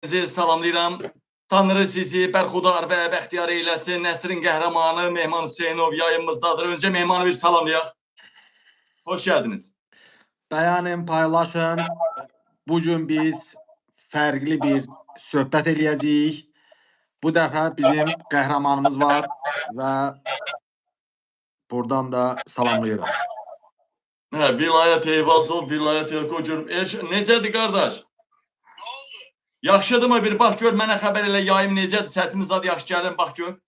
Sizi salamlayıram. Tanrı sizi bərxudar və bəxtiyar eyləsin. Nəsrin qəhrəmanı Mehman Hüseynov yayımızdadır. Öncə Mehmanı bir salamlayaq. Xoş gəldiniz. Bəyənin, paylaşın. Bugün biz fərqli bir söhbət eləyəcəyik. Bu dəfə bizim qəhrəmanımız var və buradan da salamlayırıq. Hə, Vilayət Eyvazov, Vilayət Elkocurum. Necədir qardaş? Yaxşıdırmı? Bir bax gör, mənə xəbər elə, yayım necədir? Səsimiz zad yaxşı gəlir, bax gör.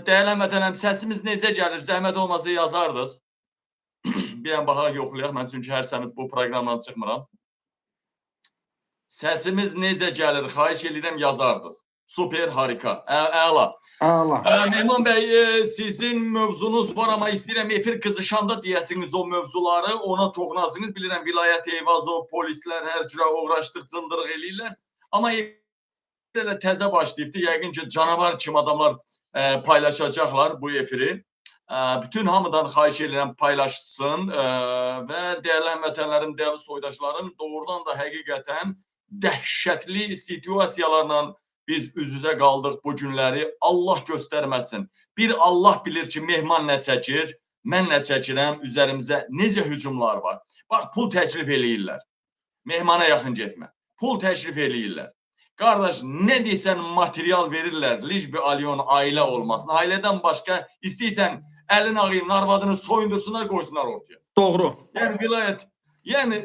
Dəyərli həmvətənlərim, səsimiz necə gəlir? Zəhmət olmasa yazardınız. Bir an baxaq, yoxlayaq. Mən çünki hər sənə bu proqramdan çıxmıram. Səsimiz necə gəlir? Xahiş edirəm yazardınız. Super, harika. Əla. Əla. Mehman bəy, sizin mövzunuz var, amma istəyirəm efir qızışanda deyəsiniz o mövzuları, ona toxunasınız. Bilirəm Vilayət Eyvazov, polislər hər cürə uğraşdıq, cındırıq eləyirlər. Amma elə təzə başlayıbdı. Yəqin ki, canavar kimi adamlar paylaşacaqlar bu efiri. Bütün hamıdan xahiş edirəm paylaşsın və dəyərli həmvətənlərim, dəyərli soydaşlarım, doğrudan da həqiqətən dəhşətli situasiyalarla biz üz-üzə qaldıq bu günləri. Allah göstərməsin. Bir Allah bilir ki, Mehman nə çəkir, mən nə çəkirəm, üzərimizə necə hücumlar var. Bax, pul təklif eləyirlər. Mehmana yaxın getmə. Pul təklif eləyirlər. Qardaş, nə desən material verirlər. Liş bir alyon ailə olmasın. Ailədən başqa istəyirsən əlin ağayın, arvadını soyundursunlar, qoysunlar ortaya. Doğru. Yəni vilayət, yəni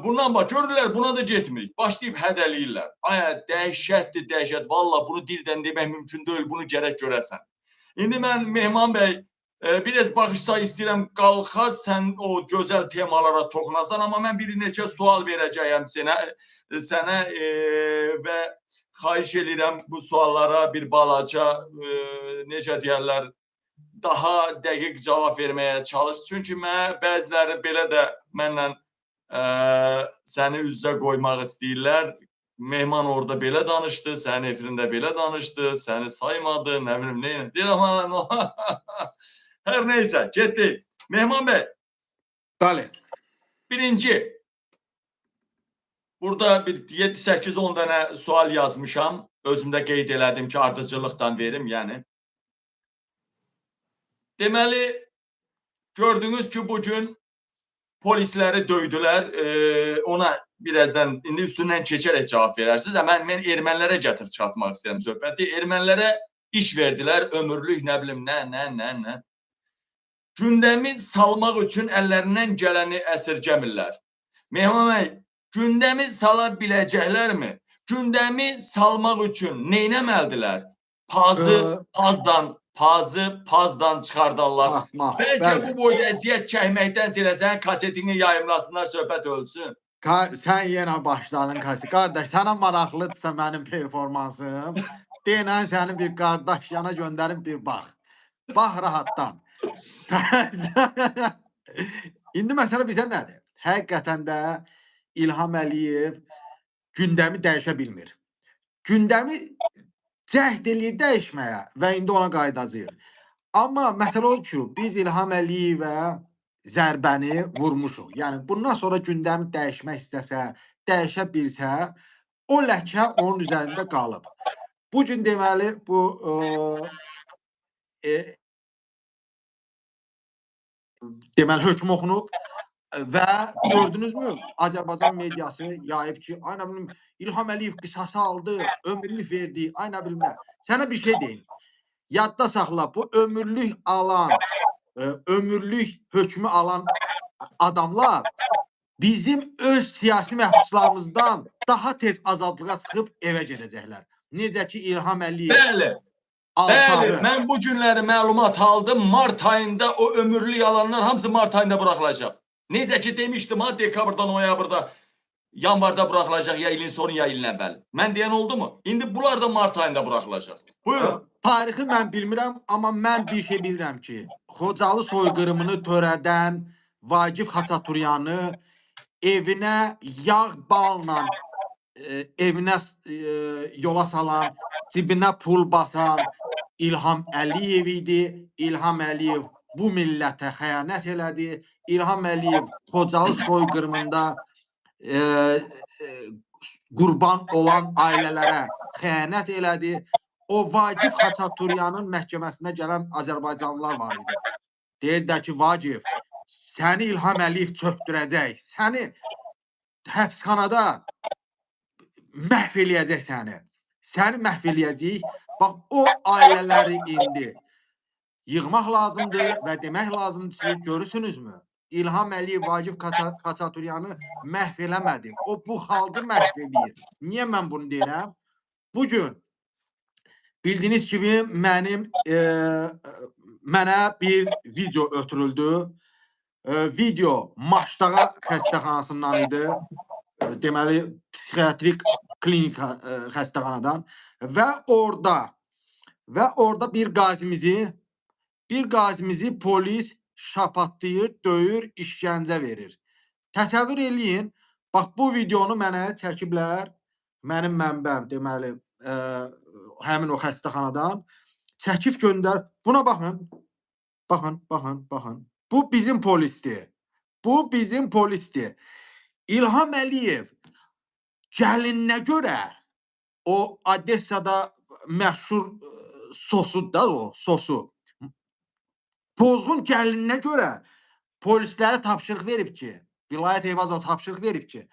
bundan bax görürlər, buna da getmirik. Başlayıb hədələyirlər. Ay, dəhşətdir, dəhşət. Vallah bunu dildən demək mümkün deyil, bunu gərək görəsən. İndi mən Mehman bəy, biraz baxışsa istəyirəm qalxa, sən o gözəl temalara toxunasan, amma mən bir neçə sual verəcəyəm sənə və xahiş edirəm bu suallara bir balaca necə deyərlər, daha dəqiq cavab verməyə çalış. Çünki mənə bəziləri belə də mənlə səni üz-üzə qoymaq istəyirlər. Mehman orada belə danışdı, sənin efirində belə danışdı, səni saymadı, nə bilim nə. Deyirəm, hər neysə, getdik. Mehman bəy. Bəli. Birinci, burada bir 7, 8, 10 dənə sual yazmışam. Özümdə qeyd elədim ki, ardıcıllıqdan verim, yəni. Deməli, gördünüz ki, bugün polisləri döydülər. Ona birazdan indi üstündən keçərək cavab verərsiniz. Mən ermənilərə gətirib çıxartmaq istəyirəm söhbəti. Ermənilərə iş verdilər, ömürlük, nə bilim, nə. Gündəmi salmaq üçün əllərindən gələni əsirgəmirlər. Mehman bəy, gündəmi sala biləcəklərmi? Gündəmi salmaq üçün neynəməlidirlər? Pazı pazdan çıxardarlar. Atmaq, bəlkə bəli. Bu boyda əziyyət çəkməkdənsə elə sənin kasetini yayımlasınlar, söhbət ölsün. Sən yenə başladın kaset. Qardaş, sənə maraqlıdırsa mənim performansım, denən səni bir qardaş yana göndərim, bir bax. Bax rahatdan. İndi məsələ bizə nədir? Həqiqətən də İlham Əliyev gündəmi dəyişə bilmir. Gündəmi cəhd eləyir dəyişməyə və indi ona qayıdacağıq. Amma məsələ o ki, biz İlham Əliyevə zərbəni vurmuşuq. Yəni bundan sonra gündəmi dəyişmək istəsə, dəyişə bilsə, o ləkə onun üzərində qalıb. Bu gün deməli bu deməli hökm oxunub və gördünüzmü Azərbaycan mediası yayıb ki, ay nə bilim İlham Əliyev qisası aldı, ömürlük verdi, ay nə bilim nə. Sənə bir şey deyim. Yadda saxla, bu ömürlük alan, ömürlük hökmü alan adamlar bizim öz siyasi məhbuslarımızdan daha tez azadlığa çıxıb evə gedəcəklər. Necə ki İlham Əliyev. Bəli. Bəli, mən bu günləri məlumat aldım. Mart ayında o ömürlük alanlar hamısı mart ayında buraxılacaq. Necə ki demişdim ha, dekabrda, noyabrda, yanvarda buraxılacaq, ya ilin sonu, ya ilin əvvəli. Mən deyən oldu mu? İndi bunlar da mart ayında buraxılacaq. Buyurun. Tarixi mən bilmirəm, amma mən bir şey bilirəm ki, Xocalı soyqırımını törədən Vagif Xaçaturyanı evinə yağ balla evinə yola salan, cibinə pul basan İlham Əliyev idi. İlham Əliyev bu millətə xəyanət elədi. İlham Əliyev Xocalı soyqırımında qurban olan ailələrə xəyanət elədi. O Vagif Xaçaturyanın məhkəməsinə gələn Azərbaycanlılar var idi. Deyirdilər ki, Vagif, səni İlham Əliyev çöktürəcək, səni həbsxanada məhv eləyəcək səni. Səni məhv eləyəcəyik. Bax, o ailələri indi yığmaq lazımdır və demək lazımdır ki, görürsünüzmü? İlham Əliyev Vagif Xaçaturyanı məhv eləmədi. O bu xalqı məhv eləyir. Niyə mən bunu deyirəm? Bugün bildiyiniz kimi mənim mənə bir video ötürüldü. Video Maştağa xəstəxanasından idi. Deməli psixiatrik klinika xəstəxanadan və orada bir qazimizi polis şapatlayır, döyür, işgəncə verir. Təsəvvür eləyin, bax bu videonu mənə çəkiblər. Mənim mənbəm, deməli, həmin o xəstəxanadan çəkib göndər. Buna baxın. Baxın, baxın, baxın. Bu bizim polisdir. Bu bizim polisdir. İlham Əliyev gəlinə görə o Odessada məşhur sosu da o sosu. Pozğun gəlinə görə polislərə tapşırıq verib ki, Vilayət Eyvazov tapşırıq verib ki,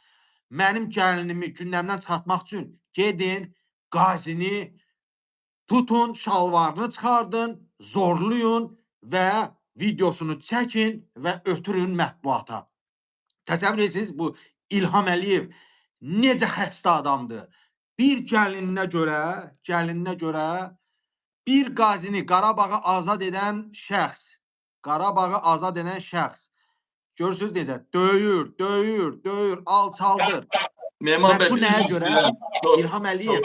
mənim gəlinimi gündəmdən çıxartmaq üçün gedin, qazini tutun, şalvarını çıxardın, zorlayın və videosunu çəkin və ötürün mətbuata. Təsəvvür edirsiniz, bu İlham Əliyev necə xəstə adamdır. Bir gəlinə görə bir qazini Qarabağı azad edən şəxs, görürsünüz necə? Döyür, döyür, döyür, alçaldır. Mehman Və bəy, bu nəyə görə? İlham Əliyev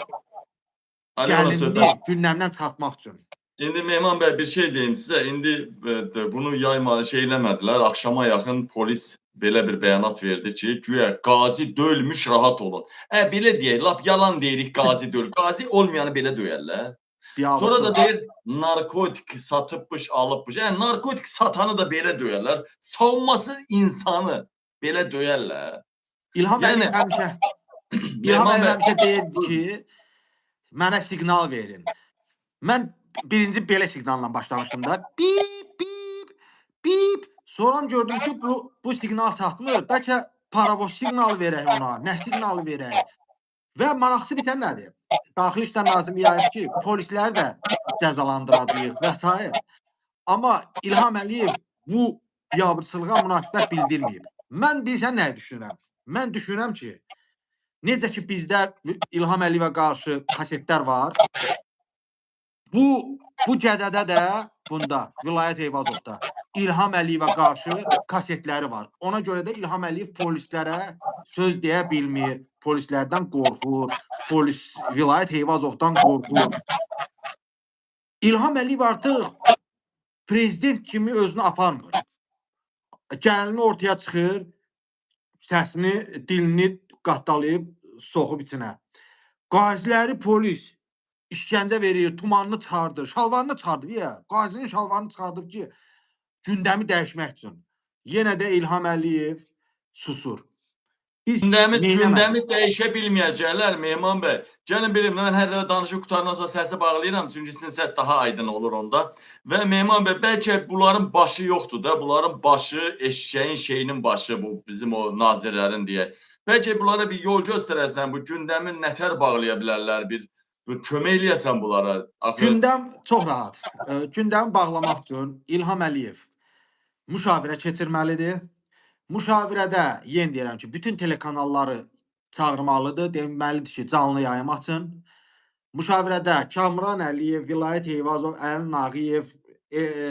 gəlinini gündəmdən çıxartmaq üçün. İndi Mehman bəy bir şey deyim sizə. İndi bunu yayma şey eləmədilər. Axşama yaxın polis belə bir bəyanat verdi ki, güya qazi döyülmüş, rahat olun. Belə deyək, lap yalan deyirik, qazi döyül. Qazi olmayanı belə döyərlər. Sonra da deyir, narkotik satıbmış, alıbmış. Narkotik satanı da belə döyərlər. Savunmasız insanı belə döyərlər. İlham Əliyev həmişə İlham Əliyev həmişə deyirdi ki, mənə siqnal verin. Mən birinci belə siqnalla başlamışdım da. Bip, bip, bip. Sonra gördüm ki, bu siqnal çatmır. Bəlkə paravoz siqnalı verək ona, nə siqnalı verək. Və maraqlısı bilirsən nədir? Daxili İşlər Nazirliyi yayıb ki, polisləri də cəzalandıracağıq və s. Amma İlham Əliyev bu biabırçılığa münasibət bildirməyib. Mən bilirsən nəyi düşünürəm? Mən düşünürəm ki, necə ki bizdə İlham Əliyevə qarşı kasetlər var, bu gədədə də bunda, Vilayət Eyvazovda İlham Əliyevə qarşı kasetləri var. Ona görə də İlham Əliyev polislərə söz deyə bilmir, polislərdən qorxur, polis Vilayət Eyvazovdan qorxur. İlham Əliyev artıq prezident kimi özünü aparmır. Gəlini ortaya çıxır, səsini, dilini qatdalayıb soxub içinə. Qaziləri polis işgəncə verir, tumanını çıxardır, şalvarını çıxardır. Ya, qazinin şalvarını çıxardıb ki, gündəmi dəyişmək üçün. Yenə də İlham Əliyev susur. Biz Gündəmi dəyişə bilməyəcəklər Mehman bəy. Gəlin bilim, mən hər dəfə danışıb qurtarandan sonra səsi bağlayıram, çünki sizin səs daha aydın olur onda. Və Mehman bəy, bəlkə bunların başı yoxdur da, bunların başı eşşəyin şeyinin başı, bu bizim o nazirlərin deyək. Bəlkə bunlara bir yol göstərəsən, bu gündəmi nətər bağlaya bilərlər, bir kömək eləyəsən bunlara. Axı... Gündəm çox rahat. Gündəmi bağlamaq üçün İlham Əliyev müşavirə keçirməlidir. Müşavirədə yenə deyirəm ki, bütün telekanalları çağırmalıdır, deməlidir ki, canlı yayım açın. Müşavirədə Kamran Əliyev, Vilayət Eyvazov, Əli Nağıyev,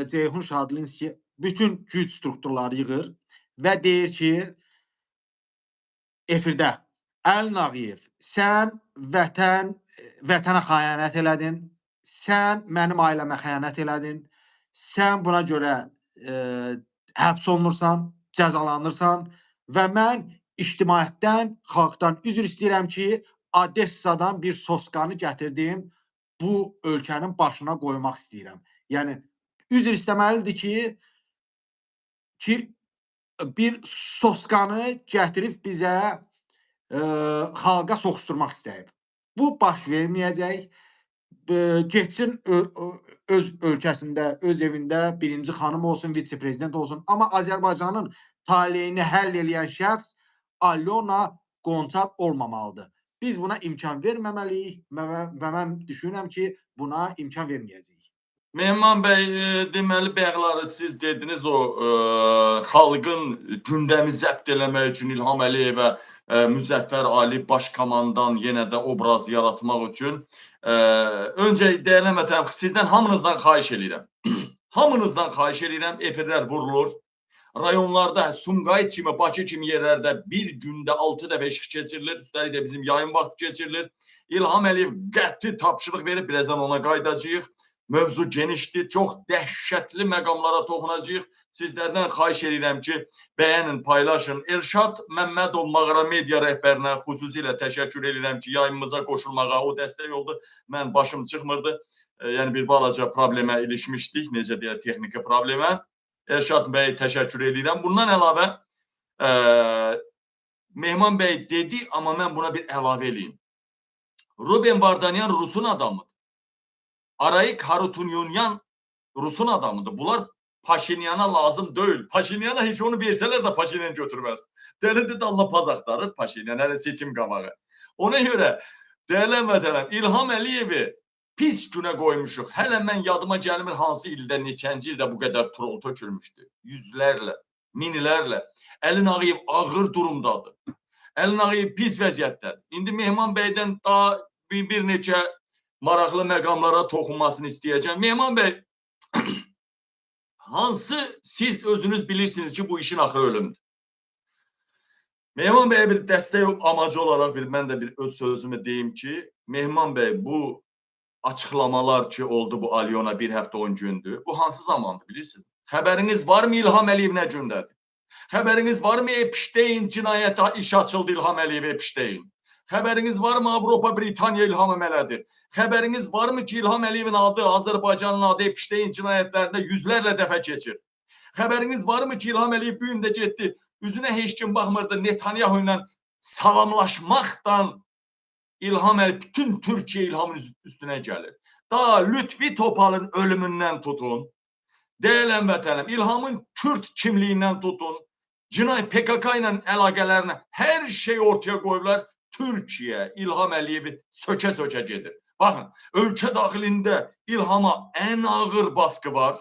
Ceyhun Şadlinski bütün güc strukturları yığır və deyir ki, efirdə Əli Nağıyev, sən vətənə xəyanət elədin, sən mənim ailəmə xəyanət elədin, sən buna görə həbs olunursan, cəzalanırsan və mən ictimaiyyətdən, xalqdan üzr istəyirəm ki, Odessadan bir soskanı gətirdim, bu ölkənin başına qoymaq istəyirəm. Yəni, üzr istəməlidir ki, bir soskanı gətirib bizə xalqa soxuşdurmaq istəyib. Bu baş verməyəcək. Getsin öz ölkəsində, öz evində birinci xanım olsun, vitse-prezident olsun. Amma Azərbaycanın taleyini həll eləyən şəxs Alyona Qonçar olmamalıdır. Biz buna imkan verməməliyik və mən düşünürəm ki, buna imkan verməyəcəyik. Mehman bəy, deməli bayaqları siz dediniz o xalqın gündəmi zəbt eləmək üçün İlham Əliyevə Müzəffər Ali baş komandan yenə də obraz yaratmaq üçün. Öncə dəyərli vətən, sizdən hamınızdan xahiş eləyirəm. Hamınızdan xahiş eləyirəm, efirlər vurulur. Rayonlarda Sumqayıt kimi, Bakı kimi yerlərdə bir gündə 6 dəfə işıq keçirilir. Üstəlik də bizim yayın vaxtı keçirilir. İlham Əliyev qəti tapşırıq verib, birazdan ona qayıdacağıq. Mövzu genişdir, çox dəhşətli məqamlara toxunacağıq. Sizlərdən xahiş edirəm ki, bəyənin, paylaşın. Elşad Məmmədov Mağara Media rəhbərinə xüsusilə təşəkkür edirəm ki, yayımımıza qoşulmağa o dəstək oldu. Mən başım çıxmırdı. Yəni bir balaca problemə ilişmişdik, necə deyək, texniki problemə. Elşad bəy təşəkkür edirəm. Bundan əlavə Mehman bəy dedi, amma mən buna bir əlavə eləyim. Ruben Vardanyan Rusun adamıdır. Arayik Harutyunyan Rusun adamıdır. Bunlar Paşinyana lazım deyil. Paşinyana heç onu versələr də Paşinyan götürməz. Dəlidir dalla paz axtarır Paşinyan, hələ seçim qabağı. Ona görə dəyərli vətənəm, İlham Əliyevi pis günə qoymuşuq. Hələ mən yadıma gəlmir hansı ildə, neçənci ildə bu qədər troll tökülmüşdü. Yüzlərlə, minlərlə. Əlin Ağayev ağır durumdadır. Əlin Ağayev pis vəziyyətdədir. İndi Mehman bəydən daha bir neçə maraqlı məqamlara toxunmasını istəyəcəm. Mehman bəy, hansı siz özünüz bilirsiniz ki, bu işin axırı ölümdür. Mehman bəyə bir dəstək amacı olaraq bir mən də bir öz sözümü deyim ki, Mehman bəy, bu açıqlamalar ki oldu bu Alyona bir həftə 10 gündür. Bu hansı zamandır bilirsiniz? Xəbəriniz varmı İlham Əliyev nə gündədir? Xəbəriniz varmı Epstein cinayəti iş açıldı İlham Əliyev Epstein? Xəbəriniz varmı Avropa, Britaniya İlham elədir? Xəbəriniz varmı ki İlham Əliyevin adı, Azərbaycanın adı Epstein cinayətlərində yüzlərlə dəfə keçir? Xəbəriniz varmı ki İlham Əliyev bu gün də getdi, üzünə heç kim baxmırdı, Netanyahu ilə salamlaşmaqdan İlham Əliyev, bütün Türkiyə İlhamın üstünə gəlir. Daha Lütfi Topalın ölümündən tutun, dəyərli vətənim, İlhamın Kürt kimliyindən tutun, cinayət PKK ilə əlaqələrinə hər şey ortaya qoyublar. Türkiyə İlham Əliyevi sökə-sökə gedir. Baxın, ölkə daxilində İlhama ən ağır baskı var.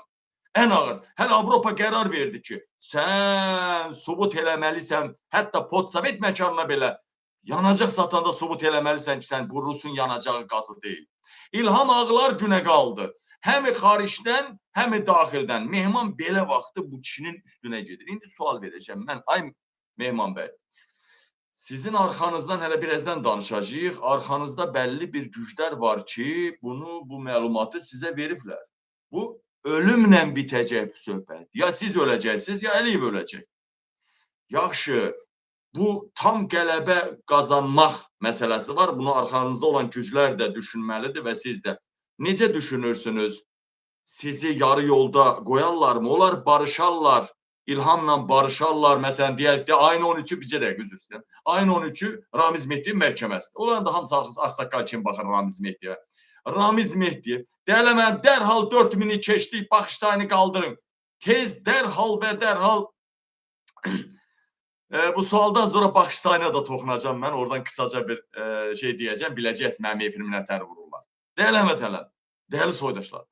Ən ağır. Hələ Avropa qərar verdi ki, sən sübut eləməlisən, hətta postsovet məkanına belə yanacaq satanda sübut eləməlisən ki, sən bu Rusun yanacağı qazı deyil. İlham ağlar günə qaldı. Həmi xaricdən, həmi daxildən. Mehman belə vaxtı bu kişinin üstünə gedir. İndi sual verəcəm mən. Ay Mehman bəy, sizin arxanızdan hələ birazdan danışacağıq. Arxanızda bəlli bir güclər var ki, bunu, bu məlumatı sizə veriblər. Bu ölümlə bitəcək bu söhbət. Ya siz öləcəksiniz, ya Əliyev öləcək. Yaxşı, bu tam qələbə qazanmaq məsələsi var. Bunu arxanızda olan güclər də düşünməlidir və siz də. Necə düşünürsünüz? Sizi yarı yolda qoyarlarmı? Onlar barışarlar. İlhamla barışarlar. Məsələn, deyək ki, ayın 13-ü bizə dəqiq, üzr istəyirəm. Ayın 13-ü Ramiz Mehdiyev məhkəməsidir. Onların da hamısı ağsaqqal kimi baxır Ramiz Mehdiyevə. Ramiz Mehdiyev, deyələ mən dərhal 4000-i keçdik, baxış sayını qaldırın. Tez, dərhal və dərhal bu sualdan sonra baxış sayına da toxunacağam mən. Oradan qısaca bir şey deyəcəm. Biləcəksiniz mənim efirimə nətər vururlar. Dəyərli həmvətənlər, dəyərli soydaşlar.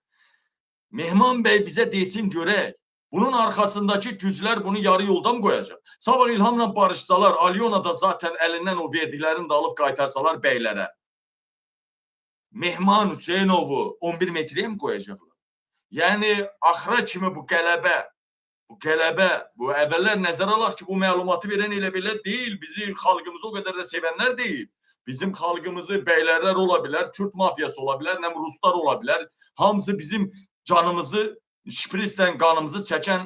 Mehman bəy bizə desin görək, bunun arxasındakı güclər bunu yarı yoldan qoyacaq. Sabah İlhamla barışsalar, Alyona da zaten əlindən o verdiklərini də alıb qaytarsalar bəylərə. Mehman Hüseynovu 11 metrəyə mi qoyacaqlar? Yəni axıra kimi bu qələbə, bu əvvəllər nəzərə alaq ki, bu məlumatı verən elə belə deyil. Bizi xalqımızı o qədər də sevənlər deyil. Bizim xalqımızı bəylərlər ola bilər, Kürt mafiyası ola bilər, nəm Ruslar ola bilər. Hamısı bizim canımızı, şprislə qanımızı çəkən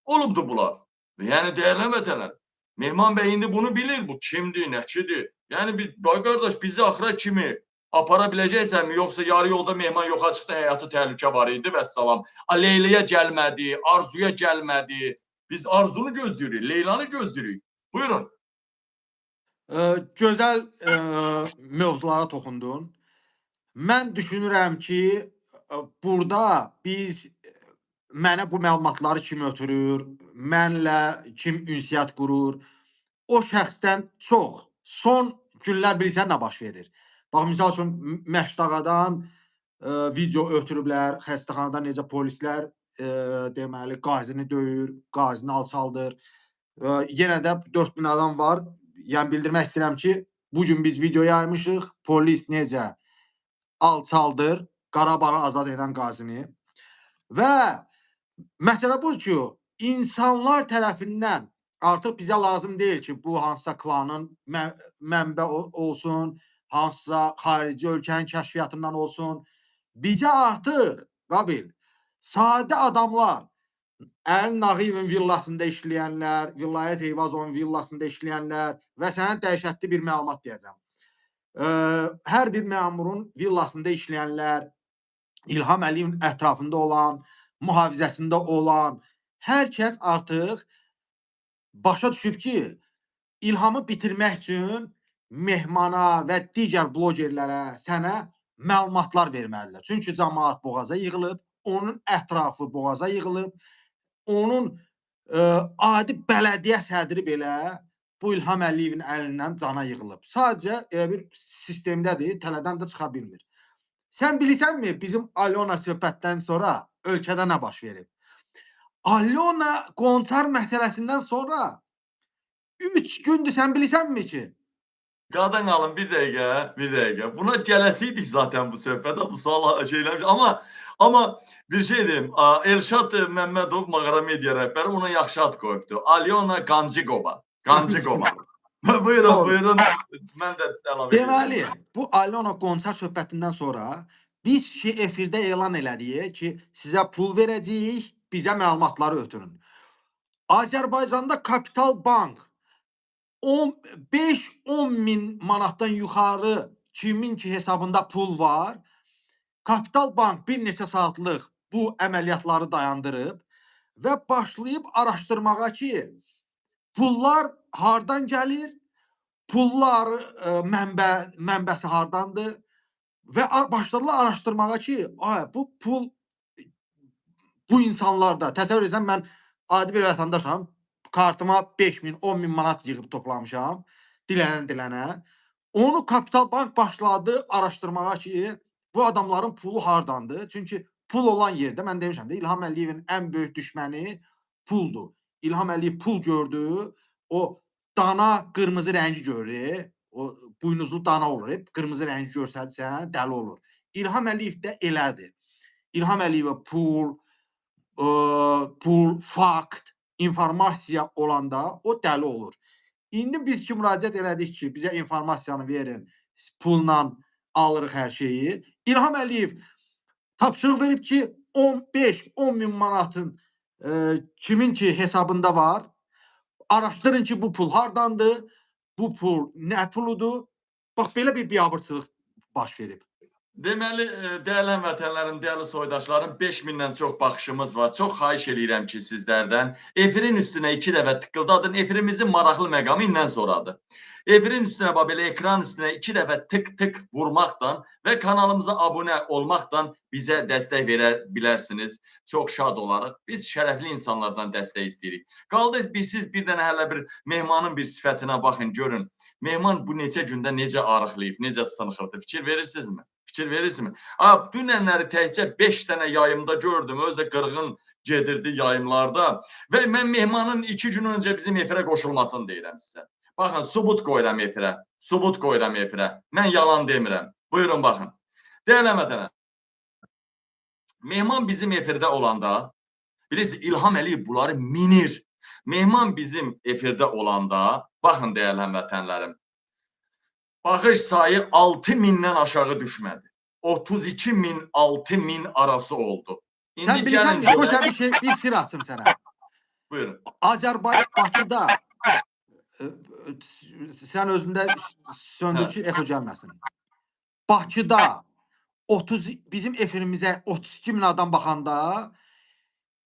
olubdu bunlar. Yəni dəyərli vətənlər, Mehman bəy indi bunu bilir. Bu kimdir, nəçidir? Yəni bir bay qardaş bizi axıra kimi apara biləcəksənmi, yoxsa yarı yolda Mehman yoxa çıxdı, həyatı təhlükə var idi vəssalam. Leyliyə gəlmədi, Arzuya gəlmədi. Biz Arzunu gözləyirik, Leylanı gözləyirik. Buyurun. Gözəl mövzulara toxundun. Mən düşünürəm ki, burada biz mənə bu məlumatları kim ötürür, mənlə kim ünsiyyət qurur, o şəxsdən çox son günlər bilirsən nə baş verir. Bax, misal üçün Məşdağadan video ötürüblər, xəstəxanada necə polislər deməli qazini döyür, qazini alçaldır. Yenə də 4000 adam var. Yəni bildirmək istəyirəm ki, bu gün biz video yaymışıq. Polis necə alçaldır Qarabağı azad edən qazini. Və məsələ budur ki, insanlar tərəfindən artıq bizə lazım deyil ki, bu hansısa klanın mənbə olsun, hansısa xarici ölkənin kəşfiyyatından olsun. Bizə artıq, Qabil, sadə adamlar, Əli Nağıyevin villasında işləyənlər, Vilayət Eyvazovun villasında işləyənlər və sənə dəhşətli bir məlumat deyəcəm. Hər bir məmurun villasında işləyənlər, İlham Əliyevin ətrafında olan, mühafizəsində olan hər kəs artıq başa düşüb ki, İlhamı bitirmək üçün Mehmana və digər blogerlərə, sənə məlumatlar verməlidirlər. Çünki cəmaət boğaza yığılıb, onun ətrafı boğaza yığılıb, onun adi bələdiyyə sədri belə bu İlham Əliyevin əlindən cana yığılıb. Sadəcə elə bir sistemdədir, tələdən də çıxa bilmir. Sən bilirsənmi bizim Alyona söhbətdən sonra ölkədə nə baş verib? Alyona Qonçar məsələsindən sonra 3 gündür, sən bilirsənmi ki? Qadan alın bir dəqiqə, bir dəqiqə. Buna gələsiydik zaten bu söhbətə, bu sual şeyləmiş. Amma bir şey deyim, Elşad Məmmədov Mağara Media rəhbəri ona yaxşı ad qoyubdu. Alyona Qancıqova. Qancıqova. Buyurun, Doğru. Buyurun. Mən də əlavə edirəm. Deməli, bu Alyona Qonçar söhbətindən sonra biz ki efirdə elan elədik ki, sizə pul verəcəyik, bizə məlumatları ötürün. Azərbaycanda Kapital Bank 5-10 min manatdan yuxarı kimin ki hesabında pul var, Kapital Bank bir neçə saatlıq bu əməliyyatları dayandırıb və başlayıb araşdırmağa ki, pullar hardan gəlir, pullar mənbəsi hardandır və başladılar araşdırmağa ki, ay, bu pul bu insanlarda, təsəvvür etsən mən adi bir vətəndaşam, kartıma 5 min, 10 min manat yığıb toplamışam, dilənə-dilənə. Onu Kapital Bank başladı araşdırmağa ki, bu adamların pulu hardandır? Çünki pul olan yerdə, mən demişəm də, İlham Əliyevin ən böyük düşməni puldur. İlham Əliyev pul gördü, o dana qırmızı rəngi görür, o buynuzlu dana olur, qırmızı rəngi görsədirsən, dəli olur. İlham Əliyev də elədir. İlham Əliyevə pul, fakt, informasiya olanda o dəli olur. İndi biz ki müraciət elədik ki, bizə informasiyanı verin, pulla alırıq hər şeyi. İlham Əliyev tapşırıq verib ki, 15-10 min manatın kimin ki hesabında var, araşdırın ki, bu pul hardandır, bu pul nə puludur. Bax, belə bir biabırçılıq baş verib. Deməli, dəyərli həmvətənlərim, dəyərli soydaşlarım, 5000-dən çox baxışımız var. Çox xahiş eləyirəm ki, sizlərdən efirin üstünə 2 dəfə tıkıldadın. Efirimizin maraqlı məqamı indən sonradır. Efirin üstünə, bax belə ekran üstünə 2 dəfə tık-tık vurmaqdan və kanalımıza abunə olmaqdan bizə dəstək verə bilərsiniz. Çox şad olarıq. Biz şərəfli insanlardan dəstək istəyirik. Qaldı bir siz bir dənə hələ bir mehmanın bir sifətinə baxın, görün. Mehman bu neçə gündə necə arıqlayıb, necə sınxıbdır. Fikir verirsinizmi? Fikir verirsinizmi? Dünənləri təkcə 5 dənə yayımda gördüm. Özü də qırğın gedirdi yayımlarda. Və mən mehmanın 2 gün öncə bizim efirə qoşulmasını deyirəm sizə. Baxın, sübut qoyuram efirə. Sübut qoyuram efirə. Mən yalan demirəm. Buyurun, baxın. Dəyərli həmvətənlər, mehman bizim efirdə olanda, bilirsiniz, İlham Əliyev bunları minir. Mehman bizim efirdə olanda, baxın dəyərli həmvətənlərim, baxış sayı 6000-dən aşağı düşmədi. 32 min, 6 min arası oldu. İndi Sən bilirsən, gəlin qoy sən bir şey, bir sir açım sənə. Buyurun. Azərbaycan Bakıda sən özündə söndür ki, exo gəlməsin. Bakıda 30 bizim efirimizə 32 min adam baxanda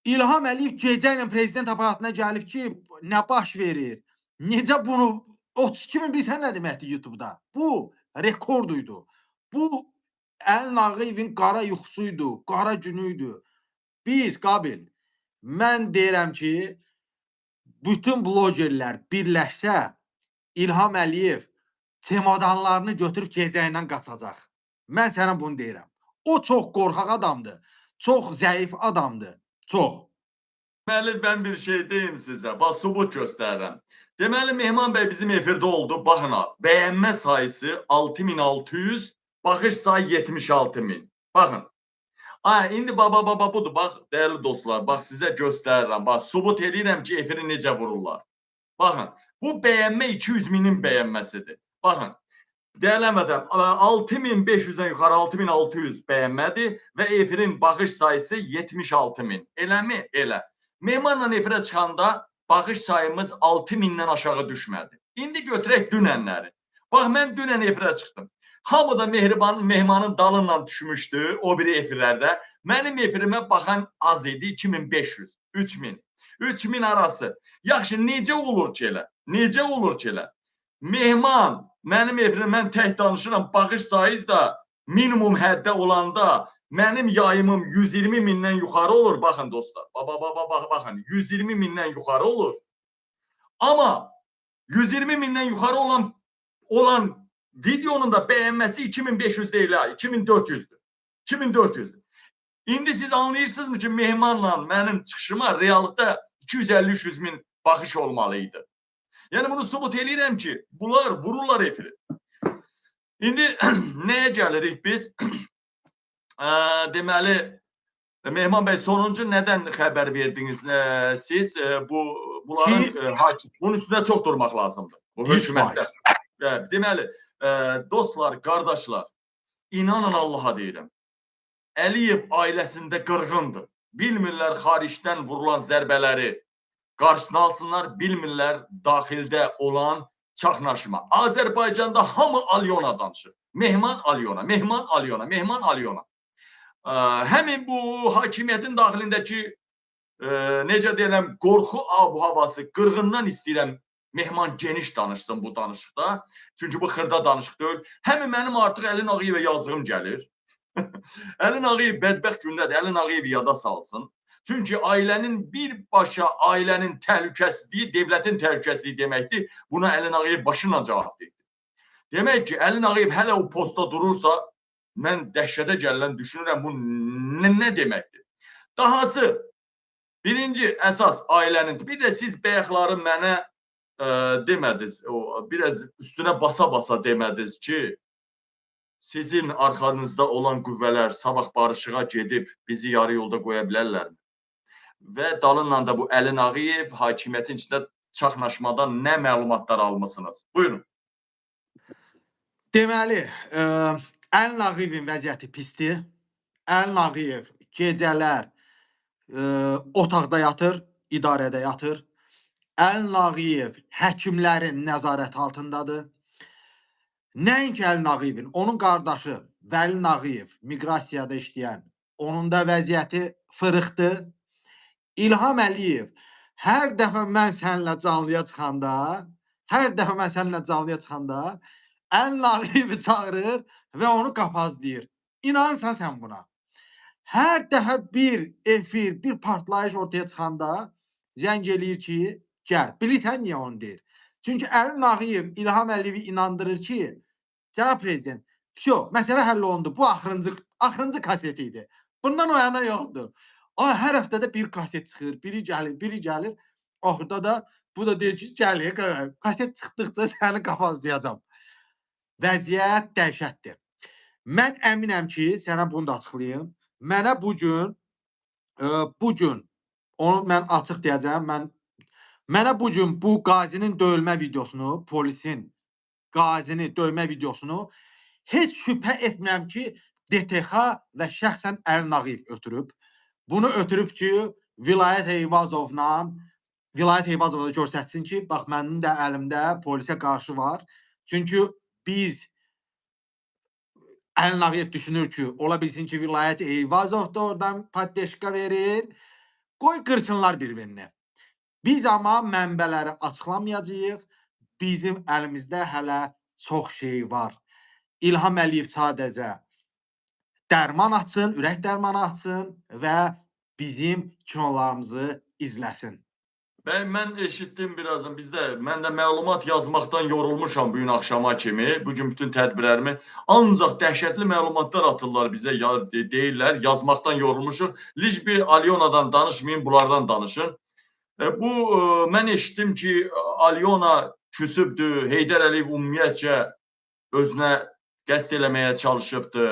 İlham Əliyev gecə ilə prezident aparatına gəlib ki, nə baş verir? Necə bunu 32 min bilirsən nə deməkdir YouTube-da? Bu rekord idi. Bu Əli Nağıyevin qara yuxusu idi, qara günü idi. Biz Qabil, mən deyirəm ki, bütün blogerlər birləşsə, İlham Əliyev çemodanlarını götürüb gecə ilə qaçacaq. Mən sənə bunu deyirəm. O çox qorxaq adamdır. Çox zəif adamdır. Çox. Deməli, mən bir şey deyim sizə. Bax, sübut göstərirəm. Deməli, Mehman bəy bizim efirdə oldu. Baxın ha, bəyənmə sayısı 6600, baxış sayı 76000. Baxın. Ay, indi baba baba budur. Bax, dəyərli dostlar, bax sizə göstərirəm. Bax, sübut eləyirəm ki, efiri necə vururlar. Baxın, bu bəyənmə 200 minin bəyənməsidir. Baxın. Dəyərli həmvətən, 6500-dən yuxarı 6600 bəyənmədir və efirin baxış sayısı 76000. Eləmi? Elə. Mehmanla efirə çıxanda baxış sayımız 6000-dən aşağı düşmədi. İndi götürək dünənləri. Bax, mən dünən efirə çıxdım. Hamı da Mehmanın dalından düşmüşdü o biri efirlərdə. Mənim efirimə baxan az idi, 2500, 3000. 3000 arası. Yaxşı, necə olur ki elə? Necə olur ki elə? Mehman, mənim efirim, mən tək danışıram, baxış sayı da minimum həddə olanda mənim yayımım 120 mindən yuxarı olur. Baxın dostlar, baxın, 120 mindən yuxarı olur. Amma 120 mindən yuxarı olan videonun da bəyənməsi 2500 deyil ha, 2400-dür. 2400-dür. İndi siz anlayırsınız ki, Mehmanla mənim çıxışıma reallıqda 250-300 min baxış olmalı idi. Yəni bunu sübut eləyirəm ki, bunlar vururlar efiri. İndi nəyə gəlirik biz? Deməli, Mehman bəy, sonuncu nədən xəbər verdiniz siz? Bunların hakim, bunun üstündə çox durmaq lazımdır. Bu hökumətdə. Deməli, dostlar, qardaşlar, inanın Allaha deyirəm. Əliyev ailəsində qırğındır. Bilmirlər xaricdən vurulan zərbələri qarşısına alsınlar, bilmirlər daxildə olan çaxnaşma. Azərbaycanda hamı Alyona danışır. Mehman Alyona, Mehman Alyona, Mehman Alyona. Həmin bu hakimiyyətin daxilindəki necə deyirəm, qorxu abu havası, qırğından istəyirəm Mehman geniş danışsın bu danışıqda. Çünki bu xırda danışıq deyil. Həmin mənim artıq Əli Nağıyevə yazdığım gəlir. Əli Nağıyev bədbəxt gündədir. Əli Nağıyev yada salsın. Çünki ailənin birbaşa ailənin təhlükəsizliyi, devlətin təhlükəsizliyi deməkdir. Buna Əli Nağıyev başına cavab verdi. Demək ki, Əli Nağıyev hələ o postda durursa, mən dəhşətə gələn düşünürəm, bu nə deməkdir? Dahası, birinci əsas ailənin, bir də siz bəyəxları mənə demədiniz, o, biraz üstünə basa-basa demədiniz ki, sizin arxanızda olan qüvvələr sabah barışığa gedib bizi yarı yolda qoya bilərlərmi? Və dalınla da bu Əli Nağıyev hakimiyyətin içində çaxnaşmadan nə məlumatlar almısınız? Buyurun. Deməli, Əli Nağıyevin vəziyyəti pisdir. Əli Nağıyev gecələr otaqda yatır, idarədə yatır. Əli Nağıyev həkimlərin nəzarəti altındadır. Nəinki Əli Nağıyevin, onun qardaşı Vəli Nağıyev miqrasiyada işləyən, onun da vəziyyəti fırıxdı. İlham Əliyev hər dəfə mən səninlə canlıya çıxanda, Əli Nağıyevi çağırır və onu qapazlayır. İnanırsan sən buna? Hər dəfə bir efir, bir partlayış ortaya çıxanda zəng eləyir ki, gəl. Bilirsən niyə onu deyir? Çünki Əli Nağıyev İlham Əliyevi inandırır ki, cənab prezident, vəsyo, məsələ həll olundu. Bu axırıncı kaset idi. Bundan o yana yoxdur. Ay, hər həftədə bir kaset çıxır, biri gəlir, biri gəlir. Axırda da bu da deyir ki, gəl, kaset çıxdıqca səni qapazlayacağam. Vəziyyət dəhşətdir. Mən əminəm ki, sənə bunu da açıqlayım. Mənə bugün, onu mən açıq deyəcəm, mənə bugün bu qazinin döyülmə videosunu, polisin qazini döymə videosunu heç şübhə etmirəm ki, DTX və şəxsən Əli Nağıyev ötürüb. Bunu ötürüb ki, Vilayət Eyvazovla, Vilayət Eyvazova da göstərsin ki, bax mənim də əlimdə polisə qarşı var. Çünki biz Əli Nağıyev düşünür ki, ola bilsin ki, Vilayət Eyvazov da oradan poddeşka verir. Qoy qırsınlar bir-birini. Biz amma mənbələri açıqlamayacağıq. Bizim əlimizdə hələ çox şey var. İlham Əliyev sadəcə dərman açsın, ürək dərmanı açsın və bizim kinolarımızı izləsin. Bəy, mən eşitdim birazdan. Bizdə mən də məlumat yazmaqdan yorulmuşam bu gün axşama kimi. Bu gün bütün tədbirlərimi ancaq dəhşətli məlumatlar atırlar bizə, ya, deyirlər, yazmaqdan yorulmuşuq. Liş bir Alyonadan danışmayın, bunlardan danışın. Bu mən eşitdim ki, Alyona küsübdür, Heydər Əliyev ümumiyyətcə özünə qəsd eləməyə çalışıbdı.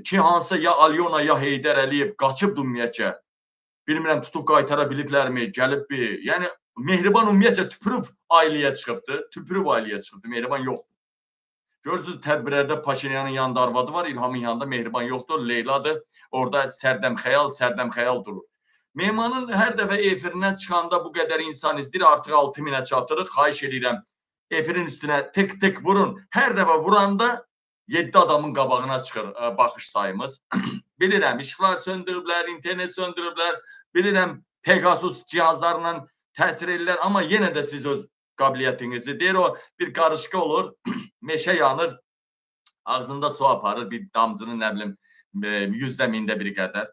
Ki hansısa ya Alyona ya Heydər Əliyev qaçıbdı ümumiyyətcə. Bilmirəm tutub qaytara biliblərmi, gəlib bir. Yəni Mehriban ümumiyyətcə tüpürüb ailəyə çıxıbdı. Tüpürüb ailəyə çıxıbdı. Mehriban yoxdur. Görürsünüz tədbirlərdə Paşinyanın yanında arvadı var, İlhamın yanında Mehriban yoxdur, Leyladır. Orada sərdəm xəyal, sərdəm xəyal durur. Mehmanın hər dəfə efirindən çıxanda bu qədər insan izləyir, artıq 6000-ə çatırıq. Xahiş edirəm, efirin üstünə tık-tık vurun. Hər dəfə vuranda 7 adamın qabağına çıxır baxış sayımız. Bilirəm, işıqlar söndürüblər, internet söndürüblər. Bilirəm, Pegasus cihazlarla təsir edirlər, amma yenə də siz öz qabiliyyətinizi deyir, o bir qarışqa olur, meşə yanır, ağzında su aparır, bir damcını nə bilim, yüzdə mində bir qədər.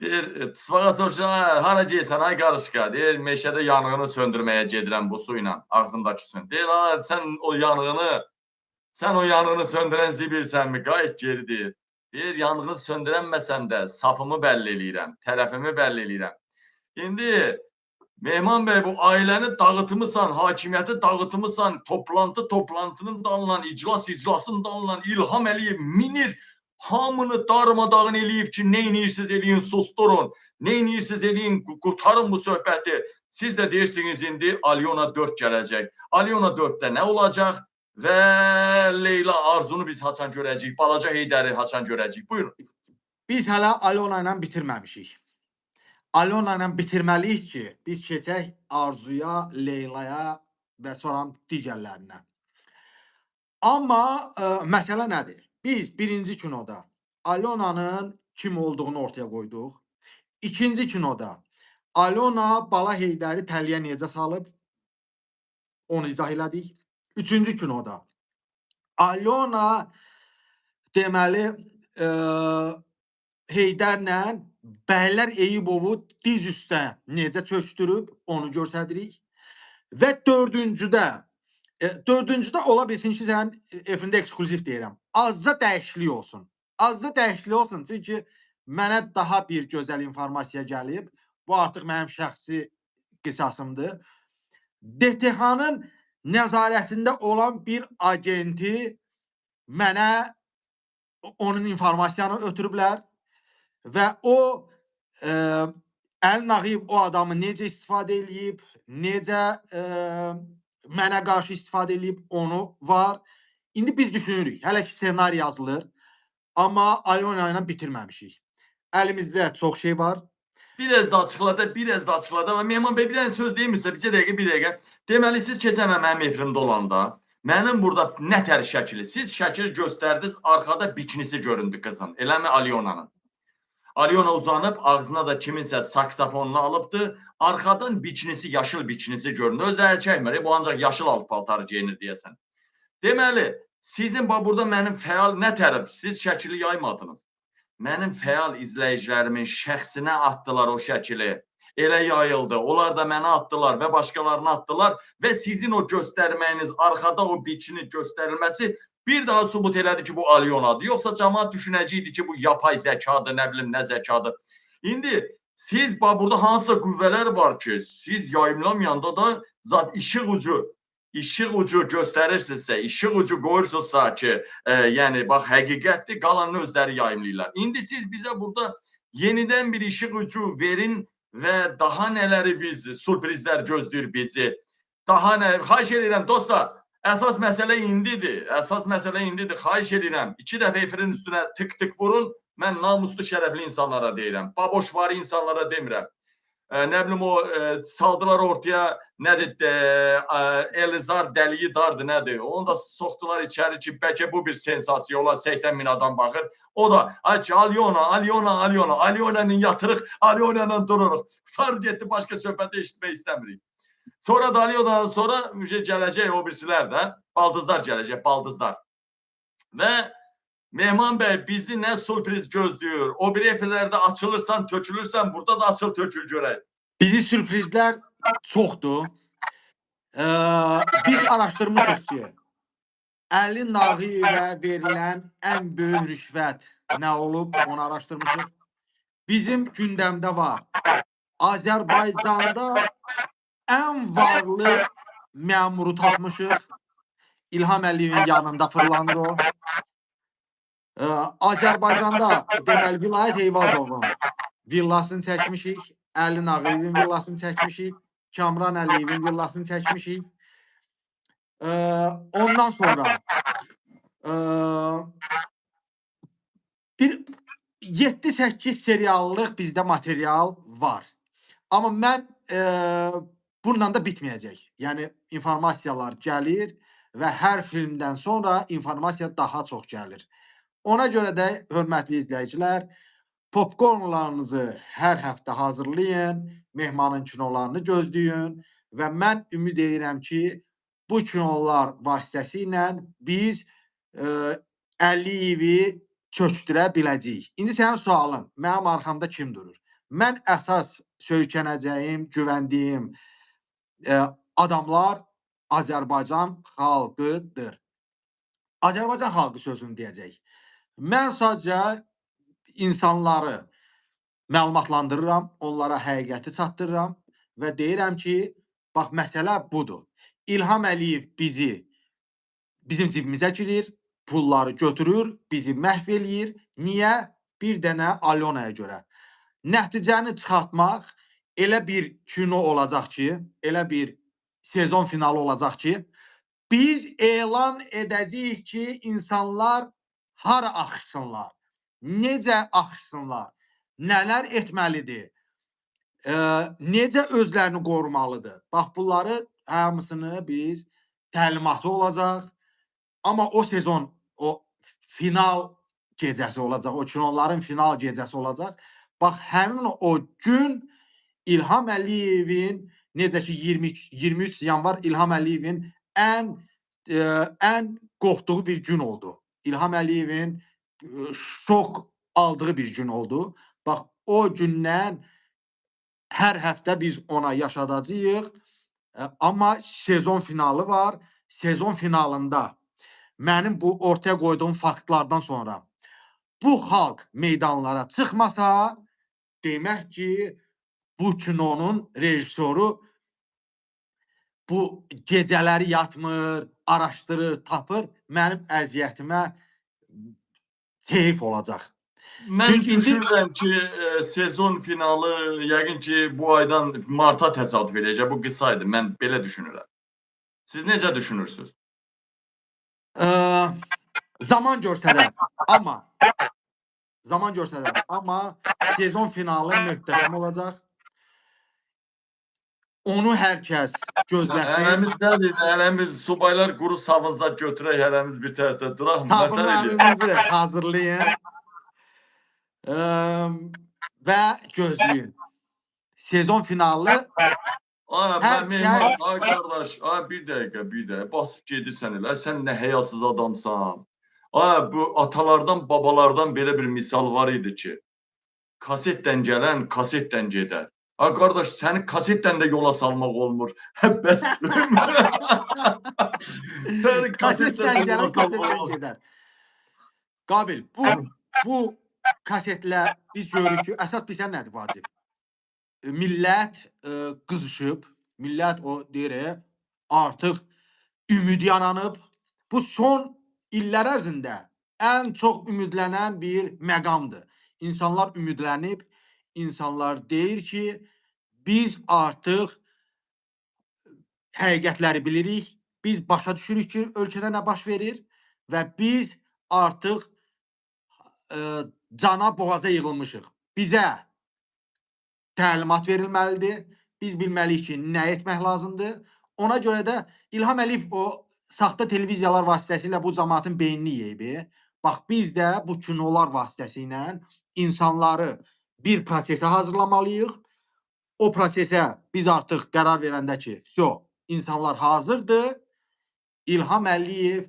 Deyir, tısbağa soruşur, hara gedirsən ay qarışqa? Deyir, meşədə yanğını söndürməyə gedirəm bu su ilə, ağzındakı suyun. Deyir, sən o yanğını, sən o yanğını söndürən zibilsənmi? Qayıt geri deyir. Deyir, yanğını söndürənməsəm də safımı bəlli eləyirəm, tərəfimi bəlli eləyirəm. İndi Mehman bəy, bu ailəni dağıtmısan, hakimiyyəti dağıtmısan, toplantı toplantının dalından, iclas iclasın dalından İlham Əliyev minir, hamını darmadağın eləyib ki, nə eləyirsiniz eləyin, susturun, nə eləyirsiniz eləyin, qurtarın bu söhbəti. Siz də deyirsiniz indi Alyona 4 gələcək. Alyona 4-də nə olacaq? Və Leyla Arzunu biz haçan görəcəyik, balaca Heydəri haçan görəcəyik. Buyurun. Biz hələ Alyona ilə bitirməmişik. Alyona ilə bitirməliyik ki, biz keçək Arzuya, Leylaya və sonra digərlərinə. Amma məsələ nədir? Biz birinci kinoda Alyonanın kim olduğunu ortaya qoyduq. İkinci kinoda Alyona Bala Heydəri təliyə necə salıb, onu izah elədik. Üçüncü kinoda Alyona deməli Heydərlə Bəylər Eyübovu diz üstə necə çökdürüb, onu göstəririk. Və dördüncüdə, dördüncüdə ola bilsin ki, sənin efirində ekskluziv deyirəm. Azca dəyişiklik olsun. Azca dəyişiklik olsun, çünki mənə daha bir gözəl informasiya gəlib. Bu artıq mənim şəxsi qisasımdır. DTH-nın nəzarətində olan bir agenti mənə onun informasiyanı ötürüblər və o Əli Nağıyev o adamı necə istifadə eləyib, necə mənə qarşı istifadə eləyib, onu var. İndi biz düşünürük. Hələ ki ssenari yazılır, amma Alyona ilə bitirməmişik. Əlimizdə çox şey var. Biraz da açıqladı, biraz da açıqladı. Amma Mehman bəy, bir dənə söz deyim sizə, bircə dəqiqə, bir dəqiqə. Deməli, siz keçən əl mənim efirimdə olanda, mənim burada nə tər şəkili, siz şəkil göstərdiniz, arxada bikinisi göründü qızın, eləmi Alyonanın. Alyona uzanıb, ağzına da kiminsə saksafonunu alıbdı. Arxadan bikinisi, yaşıl bikinisi göründü. Özü əl çəkmir, bu ancaq yaşıl alt paltarı geyinir deyəsən. Deməli, sizin bax burada mənim fəal nə tərəf, siz şəkili yaymadınız. Mənim fəal izləyicilərimin şəxsinə atdılar o şəkili. Elə yayıldı. Onlar da mənə atdılar və başqalarına atdılar və sizin o göstərməyiniz, arxada o bikini göstərilməsi bir daha sübut elədi ki, bu Alyonadır. Yoxsa cəmaət düşünəcəkdi ki, bu yapay zəkadır, nə bilim nə zəkadır. İndi siz bax burada hansısa qüvvələr var ki, siz yayımlamayanda da zat işıq ucu göstərirsinizsə, işıq ucu qoyursunuzsa ki, yəni bax həqiqətdir, qalanını özləri yayımlayırlar. İndi siz bizə burada yenidən bir işıq ucu verin və daha nələri biz sürprizlər gözləyir bizi. Daha nə? Xahiş edirəm dostlar, əsas məsələ indidir. Əsas məsələ indidir. Xahiş edirəm. 2 dəfə efirin üstünə tık-tık vurun. Mən namuslu, şərəfli insanlara deyirəm. Baboşvari insanlara demirəm. Nə bilim o saldılar ortaya nədir, Elizar dəliyi dardır, nədir? Onu da soxdular içəri ki, bəlkə bu bir sensasiya olar, 80 min adam baxır. O da ay ki, Alyona, Alyona, Alyona, Alyona'nın yatırıq, Alyona'nın dururuq. Qutar getdi, başqa söhbəti eşitmək istəmirik. Sonra Daliyodan sonra gələcək o birisilər də, baldızlar gələcək, baldızlar. Və Mehman bəy bizi nə sürpriz gözləyir. O biri efirlərdə açılırsan, tökülürsən, burada da açıl tökül görək. Bizi sürprizlər çoxdur. Biz araşdırmışıq ki, Əli Nağıyevə verilən ən böyük rüşvət nə olub, onu araşdırmışıq. Bizim gündəmdə var. Azərbaycanda ən varlı məmuru tapmışıq. İlham Əliyevin yanında fırlanır o. Azərbaycanda deməli Vilayət Eyvazovun villasını çəkmişik. Əli Nağıyevin villasını çəkmişik. Kamran Əliyevin villasını çəkmişik. Ondan sonra bir 7-8 seriallıq bizdə material var. Amma mən bununla da bitməyəcək. Yəni informasiyalar gəlir və hər filmdən sonra informasiya daha çox gəlir. Ona görə də hörmətli izləyicilər, popkornlarınızı hər həftə hazırlayın, Mehmanın kinolarını gözləyin və mən ümid edirəm ki, bu kinolar vasitəsilə biz Əliyevi çökdürə biləcəyik. İndi sənin sualın, mənim arxamda kim durur? Mən əsas söykənəcəyim, güvəndiyim adamlar Azərbaycan xalqıdır. Azərbaycan xalqı sözünü deyəcək. Mən sadəcə insanları məlumatlandırıram, onlara həqiqəti çatdırıram və deyirəm ki, bax məsələ budur. İlham Əliyev bizim cibimizə girir, pulları götürür, bizi məhv eləyir. Niyə? Bir dənə Alyonaya görə. Nəticəni çıxartmaq elə bir kino olacaq ki, elə bir sezon finalı olacaq ki, biz elan edəcəyik ki, insanlar hara axışsınlar, necə axışsınlar, nələr etməlidir, necə özlərini qorumalıdır. Bax, bunları hamısını biz təlimatı olacaq. Amma o sezon, o final gecəsi olacaq, o kinoların final gecəsi olacaq. Bax, həmin o gün İlham Əliyevin, necə ki 23 yanvar İlham Əliyevin ən qorxduğu bir gün oldu. İlham Əliyevin şok aldığı bir gün oldu. Bax, o gündən hər həftə biz ona yaşadacağıq. Amma sezon finalı var. Sezon finalında mənim bu ortaya qoyduğum faktlardan sonra bu xalq meydanlara çıxmasa, demək ki, bu kinonun rejissoru bu gecələri yatmır, araşdırır, tapır, mənim əziyyətimə keyif olacaq. Mən Çünki indi düşünürəm ki, sezon finalı yəqin ki, bu aydan marta təsadüf eləyəcək. Bu qısa idi. Mən belə düşünürəm. Siz necə düşünürsünüz? Zaman göstərər. Amma zaman göstərər. Amma sezon finalı möhtəşəm olacaq. Onu hər kəs gözləsin. Hərəmiz nədir? Hərəmiz subaylar quru savınza götürək, hərəmiz bir tərəfdə duraq. Nətər eləyək? Sabunlarınızı hazırlayın. Və gözləyin. Sezon finalı Ay, hər mən mehman, kəs ay qardaş, ay bir dəqiqə, bir dəqiqə. Basıb gedirsən elə. Sən nə həyasız adamsan. Ay bu atalardan, babalardan belə bir misal var idi ki, kasetdən gələn kasetdən gedər. Ay qardaş, səni kasetdən də yola salmaq olmur. Bəs səni kasetdən kasetdən də yola gələn salmaq kasetdən olmur. gedər. Qabil, bu kasetlər biz görürük ki, əsas bizə nədir vacib? Millət qızışıb, millət o deyir, artıq ümid yaranıb. Bu son illər ərzində ən çox ümidlənən bir məqamdır. İnsanlar ümidlənib, insanlar deyir ki, biz artıq həqiqətləri bilirik, biz başa düşürük ki, ölkədə nə baş verir və biz artıq cana boğaza yığılmışıq. Bizə təlimat verilməlidir. Biz bilməliyik ki, nə etmək lazımdır. Ona görə də İlham Əliyev o saxta televiziyalar vasitəsilə bu cəmaatın beynini yeyib. Bax, biz də bu kinolar vasitəsilə insanları bir prosesə hazırlamalıyıq. O prosesə biz artıq qərar verəndə ki, vəsə, insanlar hazırdır. İlham Əliyev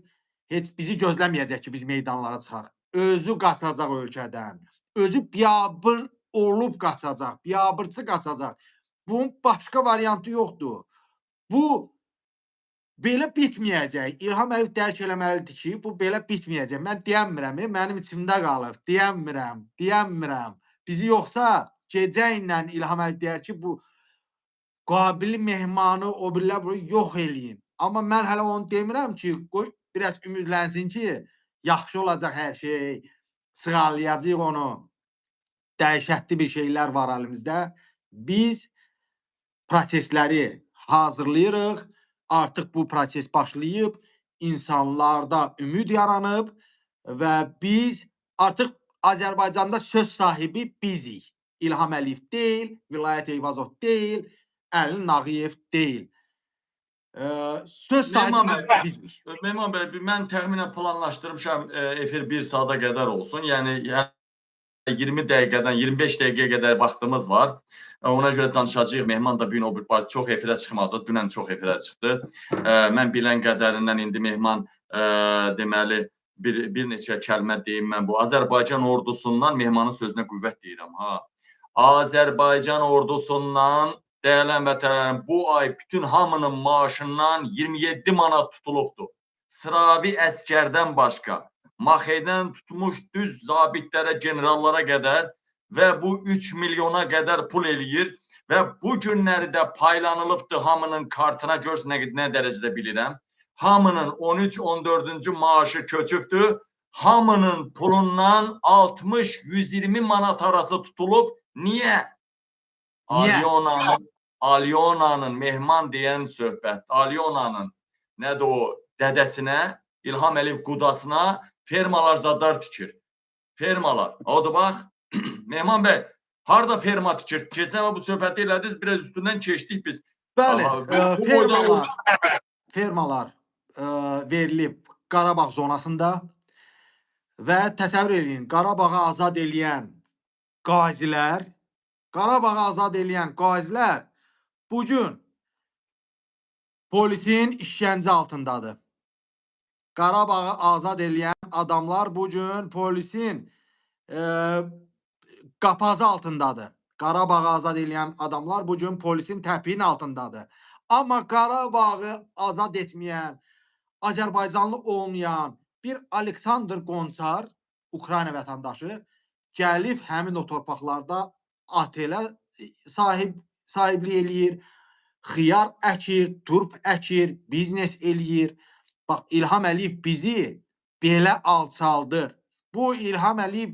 heç bizi gözləməyəcək ki, biz meydanlara çıxaq. Özü qaçacaq ölkədən. Özü biabır olub qaçacaq, biabırçı qaçacaq. Bunun başqa variantı yoxdur. Bu belə bitməyəcək. İlham Əliyev dərk eləməlidir ki, bu belə bitməyəcək. Mən deyəmirəm, mənim içimdə qalıb. Deyəmirəm, deyəmirəm. Bizi yoxsa gecə ilə İlham Əliyev deyər ki, bu Qabili Mehmanı o birilər bunu yox eləyin. Amma mən hələ onu demirəm ki, qoy biraz ümidlənsin ki, yaxşı olacaq hər şey. Sığallayacağıq onu. Dəhşətli bir şeylər var əlimizdə. Biz prosesləri hazırlayırıq. Artıq bu proses başlayıb, insanlarda ümid yaranıb və biz artıq Azərbaycanda söz sahibi bizik. İlham Əliyev deyil, Vilayət Eyvazov deyil, Əli Nağıyev deyil. Söz Mehman sahibi bəy, bizik. Mehman bəy, mən təxminən planlaşdırmışam efir 1 saata qədər olsun. Yəni 20 dəqiqədən 25 dəqiqəyə qədər vaxtımız var. Ona görə danışacağıq. Mehman da bu gün o bir çox efirə çıxmadı. Dünən çox efirə çıxdı. Mən bilən qədərindən indi Mehman deməli bir neçə kəlmə deyim mən bu Azərbaycan ordusundan Mehmanın sözünə qüvvət deyirəm ha. Azərbaycan ordusundan dəyərli həmvətənlərim, bu ay bütün hamının maaşından 27 manat tutulubdur. Sıravi əskərdən başqa, Maxeydən tutmuş düz zabitlərə, generallara qədər və bu 3 milyona qədər pul eləyir və bu günləri də paylanılıbdır hamının kartına, görsün nə dərəcədə bilirəm. Hamının 13-14-cü maaşı köçübdür. Hamının pulundan 60-120 manat arası tutulub. Niyə? Niyə? Alyona'nın Mehman deyən söhbət, Alyona'nın nədir o dədəsinə, İlham Əliyev qudasına fermalar zadlar tikir. Fermalar. Odur bax. Mehman bəy, harda ferma tikir? Keçən bu söhbəti elədiniz, biraz üstündən keçdik biz. Bəli, Aha, bu boyda fermalar verilib Qarabağ zonasında və təsəvvür eləyin, Qarabağı azad eləyən qazilər, Qarabağı azad eləyən qazilər bu gün polisin işgəncə altındadır. Qarabağı azad eləyən adamlar bu gün polisin qapazı altındadır. Qarabağı azad eləyən adamlar bu gün polisin təpiyinin altındadır. Amma Qarabağı azad etməyən, Azərbaycanlı olmayan bir Aleksandr Qonçar, Ukrayna vətəndaşı, gəlib həmin o torpaqlarda otelə sahiblik eləyir, xiyar əkir, turp əkir, biznes eləyir. Bax, İlham Əliyev bizi belə alçaldır. Bu İlham Əliyev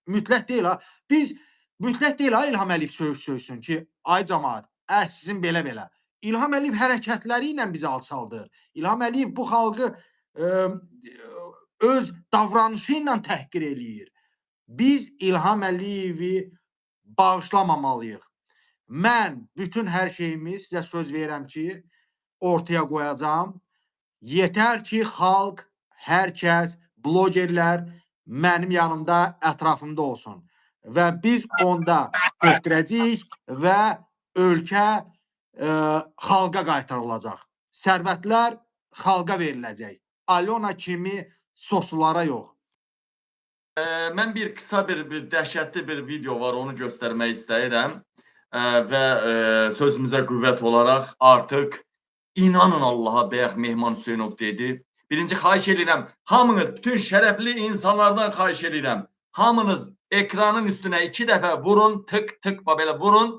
mütləq deyil ha. Biz mütləq deyil ha İlham Əliyev söyüş söysün ki, ay camaat, sizin belə-belə. İlham Əliyev hərəkətləri ilə bizi alçaldır. İlham Əliyev bu xalqı öz davranışı ilə təhqir eləyir. Biz İlham Əliyevi bağışlamamalıyıq. Mən bütün hər şeyimi sizə söz verirəm ki, ortaya qoyacağam. Yetər ki, xalq, hər kəs, blogerlər mənim yanımda, ətrafımda olsun. Və biz onda çökdürəcəyik və ölkə xalqa qaytarılacaq. Sərvətlər xalqa veriləcək. Alyona kimi soslara yox. Mən bir qısa bir dəhşətli bir video var, onu göstərmək istəyirəm. Və sözümüzə qüvvət olaraq artıq inanın Allaha, bayaq Mehman Hüseynov dedi. Birinci xahiş edirəm, hamınız, bütün şərəfli insanlardan xahiş edirəm. Hamınız ekranın üstünə 2 dəfə vurun, tık tık belə vurun,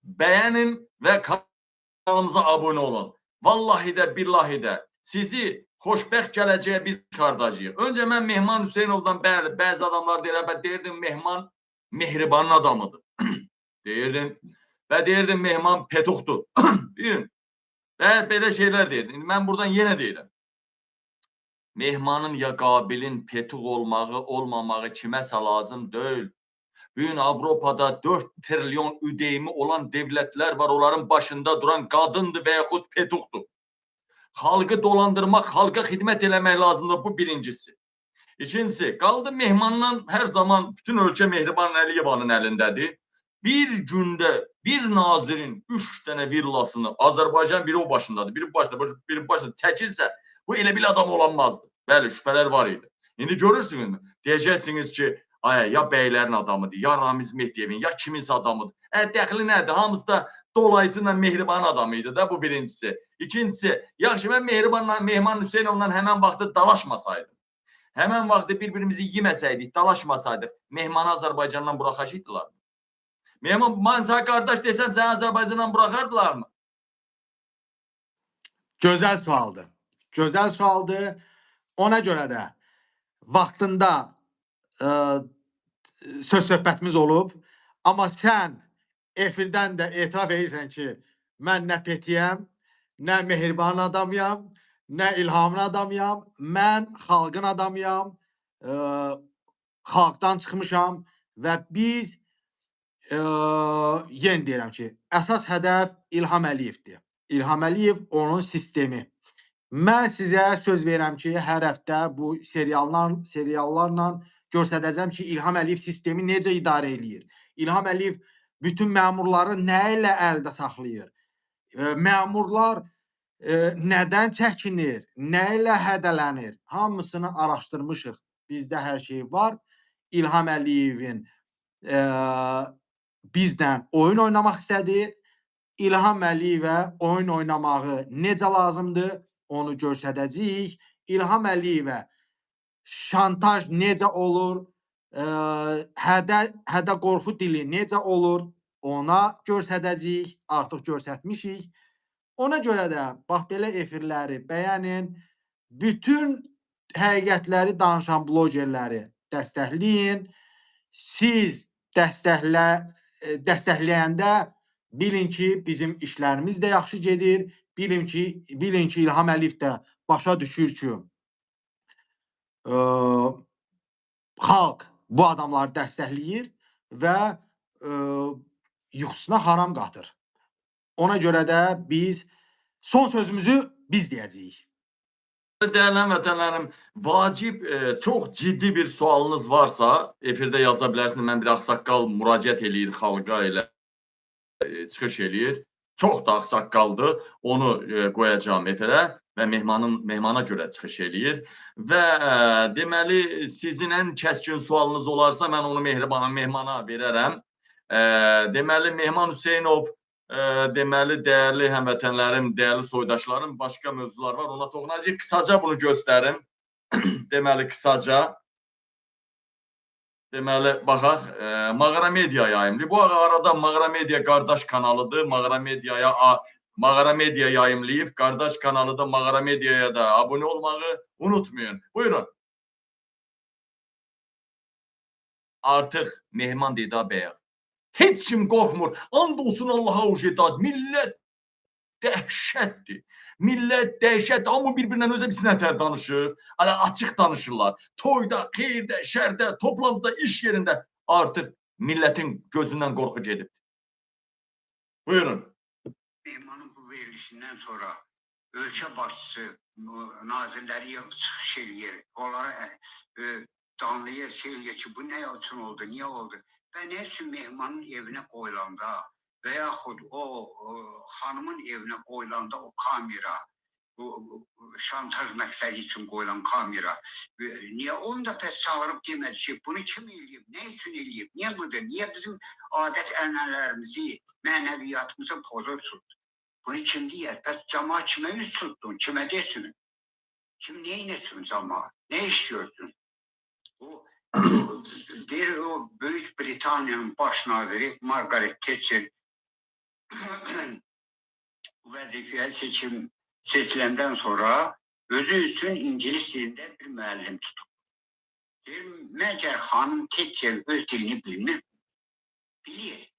bəyənin və kanalımıza abunə olun. Vallahi də, billahi də sizi xoşbəxt gələcəyə biz çıxardacağıq. Öncə mən Mehman Hüseynovdan bəli, bəzi adamlar deyirlər, mən deyirdim Mehman mehribanın adamıdır. Deyirdim və deyirdim Mehman petuxdur. Bilin. Və belə şeylər deyirdim. İndi mən buradan yenə deyirəm. Mehmanın ya Qabilin petuq olmağı, olmamağı kiməsə lazım deyil. Bugün Avropada 4 trilyon üdeymi olan devletler var. Onların başında duran qadındır və yaxud petuqdur. Xalqı dolandırmaq, xalqa xidmət eləmək lazımdır. Bu birincisi. İkincisi, qaldı Mehmandan hər zaman bütün ölkə Mehriban Əliyevanın əlindədir. Bir gündə bir nazirin 3 dənə villasını Azərbaycan biri o başındadır, biri başında, biri başında çəkirsə, bu elə bir adam olanmazdı. Bəli, şübhələr var idi. İndi görürsünüzmü? Deyəcəksiniz ki, ay, ya bəylərin adamıdır, ya Ramiz Mehdiyevin, ya kiminsə adamıdır. Dəxli nədir? Hamısı da dolayısıyla Mehriban adamı idi da, bu birincisi. İkincisi, yaxşı, mən Mehribanla, Mehman Hüseynovla həmən vaxtı dalaşmasaydım, həmən vaxtı bir-birimizi yeməsəydik, dalaşmasaydıq, Mehmanı Azərbaycandan buraxacaqdılar mı? Mehman, mən sənə qardaş desəm, səni Azərbaycandan buraxardılar mı? Gözəl sualdır. Gözəl sualdır. Ona görə də vaxtında söz söhbətimiz olub. Amma sən efirdən də etiraf edirsən ki, mən nə Petiyəm, nə Mehriban adamıyam, nə İlhamın adamıyam, mən xalqın adamıyam, xalqdan çıxmışam və biz yenə deyirəm ki, əsas hədəf İlham Əliyevdir. İlham Əliyev, onun sistemi. Mən sizə söz verirəm ki, hər həftə bu seriallarla göstərəcəm ki, İlham Əliyev sistemi necə idarə eləyir. İlham Əliyev bütün məmurları nə ilə əldə saxlayır? Məmurlar nədən çəkinir? Nə ilə hədələnir? Hamısını araşdırmışıq. Bizdə hər şey var. İlham Əliyevin bizlə oyun oynamaq istədi. İlham Əliyevə oyun oynamağı necə lazımdır, onu göstərəcəyik. İlham Əliyevə şantaj necə olur, hədə qorxu dili necə olur, ona göstərəcəyik. Artıq göstərmişik. Ona görə də bax belə efirləri bəyənin, bütün həqiqətləri danışan blogerləri dəstəkləyin. Siz dəstəkləyəndə bilin ki, bizim işlərimiz də yaxşı gedir. Bilin ki, İlham Əliyev də başa düşür ki, xalq bu adamları dəstəkləyir və yuxusuna haram qatır. Ona görə də biz son sözümüzü biz deyəcəyik. Dəyərli həmvətənlərim, vacib, çox ciddi bir sualınız varsa, efirdə yaza bilərsiniz. Mən bir ağsaqqal müraciət eləyir xalqa elə çıxış eləyir. Çox da ağsaqqaldır. Onu qoyacağam efirə və mehmana görə çıxış eləyir. Və deməli, sizin ən kəskin sualınız olarsa, mən onu mehmana verərəm. Deməli, Mehman Hüseynov, deməli, dəyərli həmvətənlərim, dəyərli soydaşlarım, başqa mövzular var, ona toxunacaq. Qısaca bunu göstərim. Deməli, qısaca. Deməli, baxaq, Mağara Media yayımlı. Bu arada Mağara Media qardaş kanalıdır. Mağara Media yayımlayıb. Qardaş kanalı da Mağara Media'ya da abunə olmağı unutmayın. Buyurun. Artıq Mehman dedi bəyək. Heç kim qorxmur. And olsun Allaha ucedad. Millət dəhşətdir. Millət dəhşətdir. Amma bir-birindən özə bir nətər danışır. Hələ açıq danışırlar. Toyda, xeyirdə, şərdə, toplantıda, iş yerində artıq millətin gözündən qorxu gedib. Buyurun. Mehmanın bu verilişindən sonra ölkə başçısı, nazirləri çıxış eləyir. Onlara danlayır, şey eləyir ki, bu nə üçün oldu, niyə oldu? Və nə üçün Mehmanın evinə qoyulanda və yaxud o xanımın evinə qoyulanda o kamera, o şantaj məqsədi üçün qoyulan kamera, niyə onu da pes çağırıb demədi ki, bunu kim eləyib, nə üçün eləyib, niyə budur, niyə bizim adət ənənələrimizi, mənəviyyatımızı pozursunuz? Bunu kim deyər? Bəs camaat kimə üz tutdun, kimə desin? Kim neyləsin camaat, nə işliyorsun? O, deyir o Böyük Britaniyanın baş naziri Margaret Thatcher vəzifəyə seçiləndən sonra özü üçün İngilis dilində bir müəllim tutub. Deyir, məgər xanım Thatcher öz dilini bilmir? Bilir.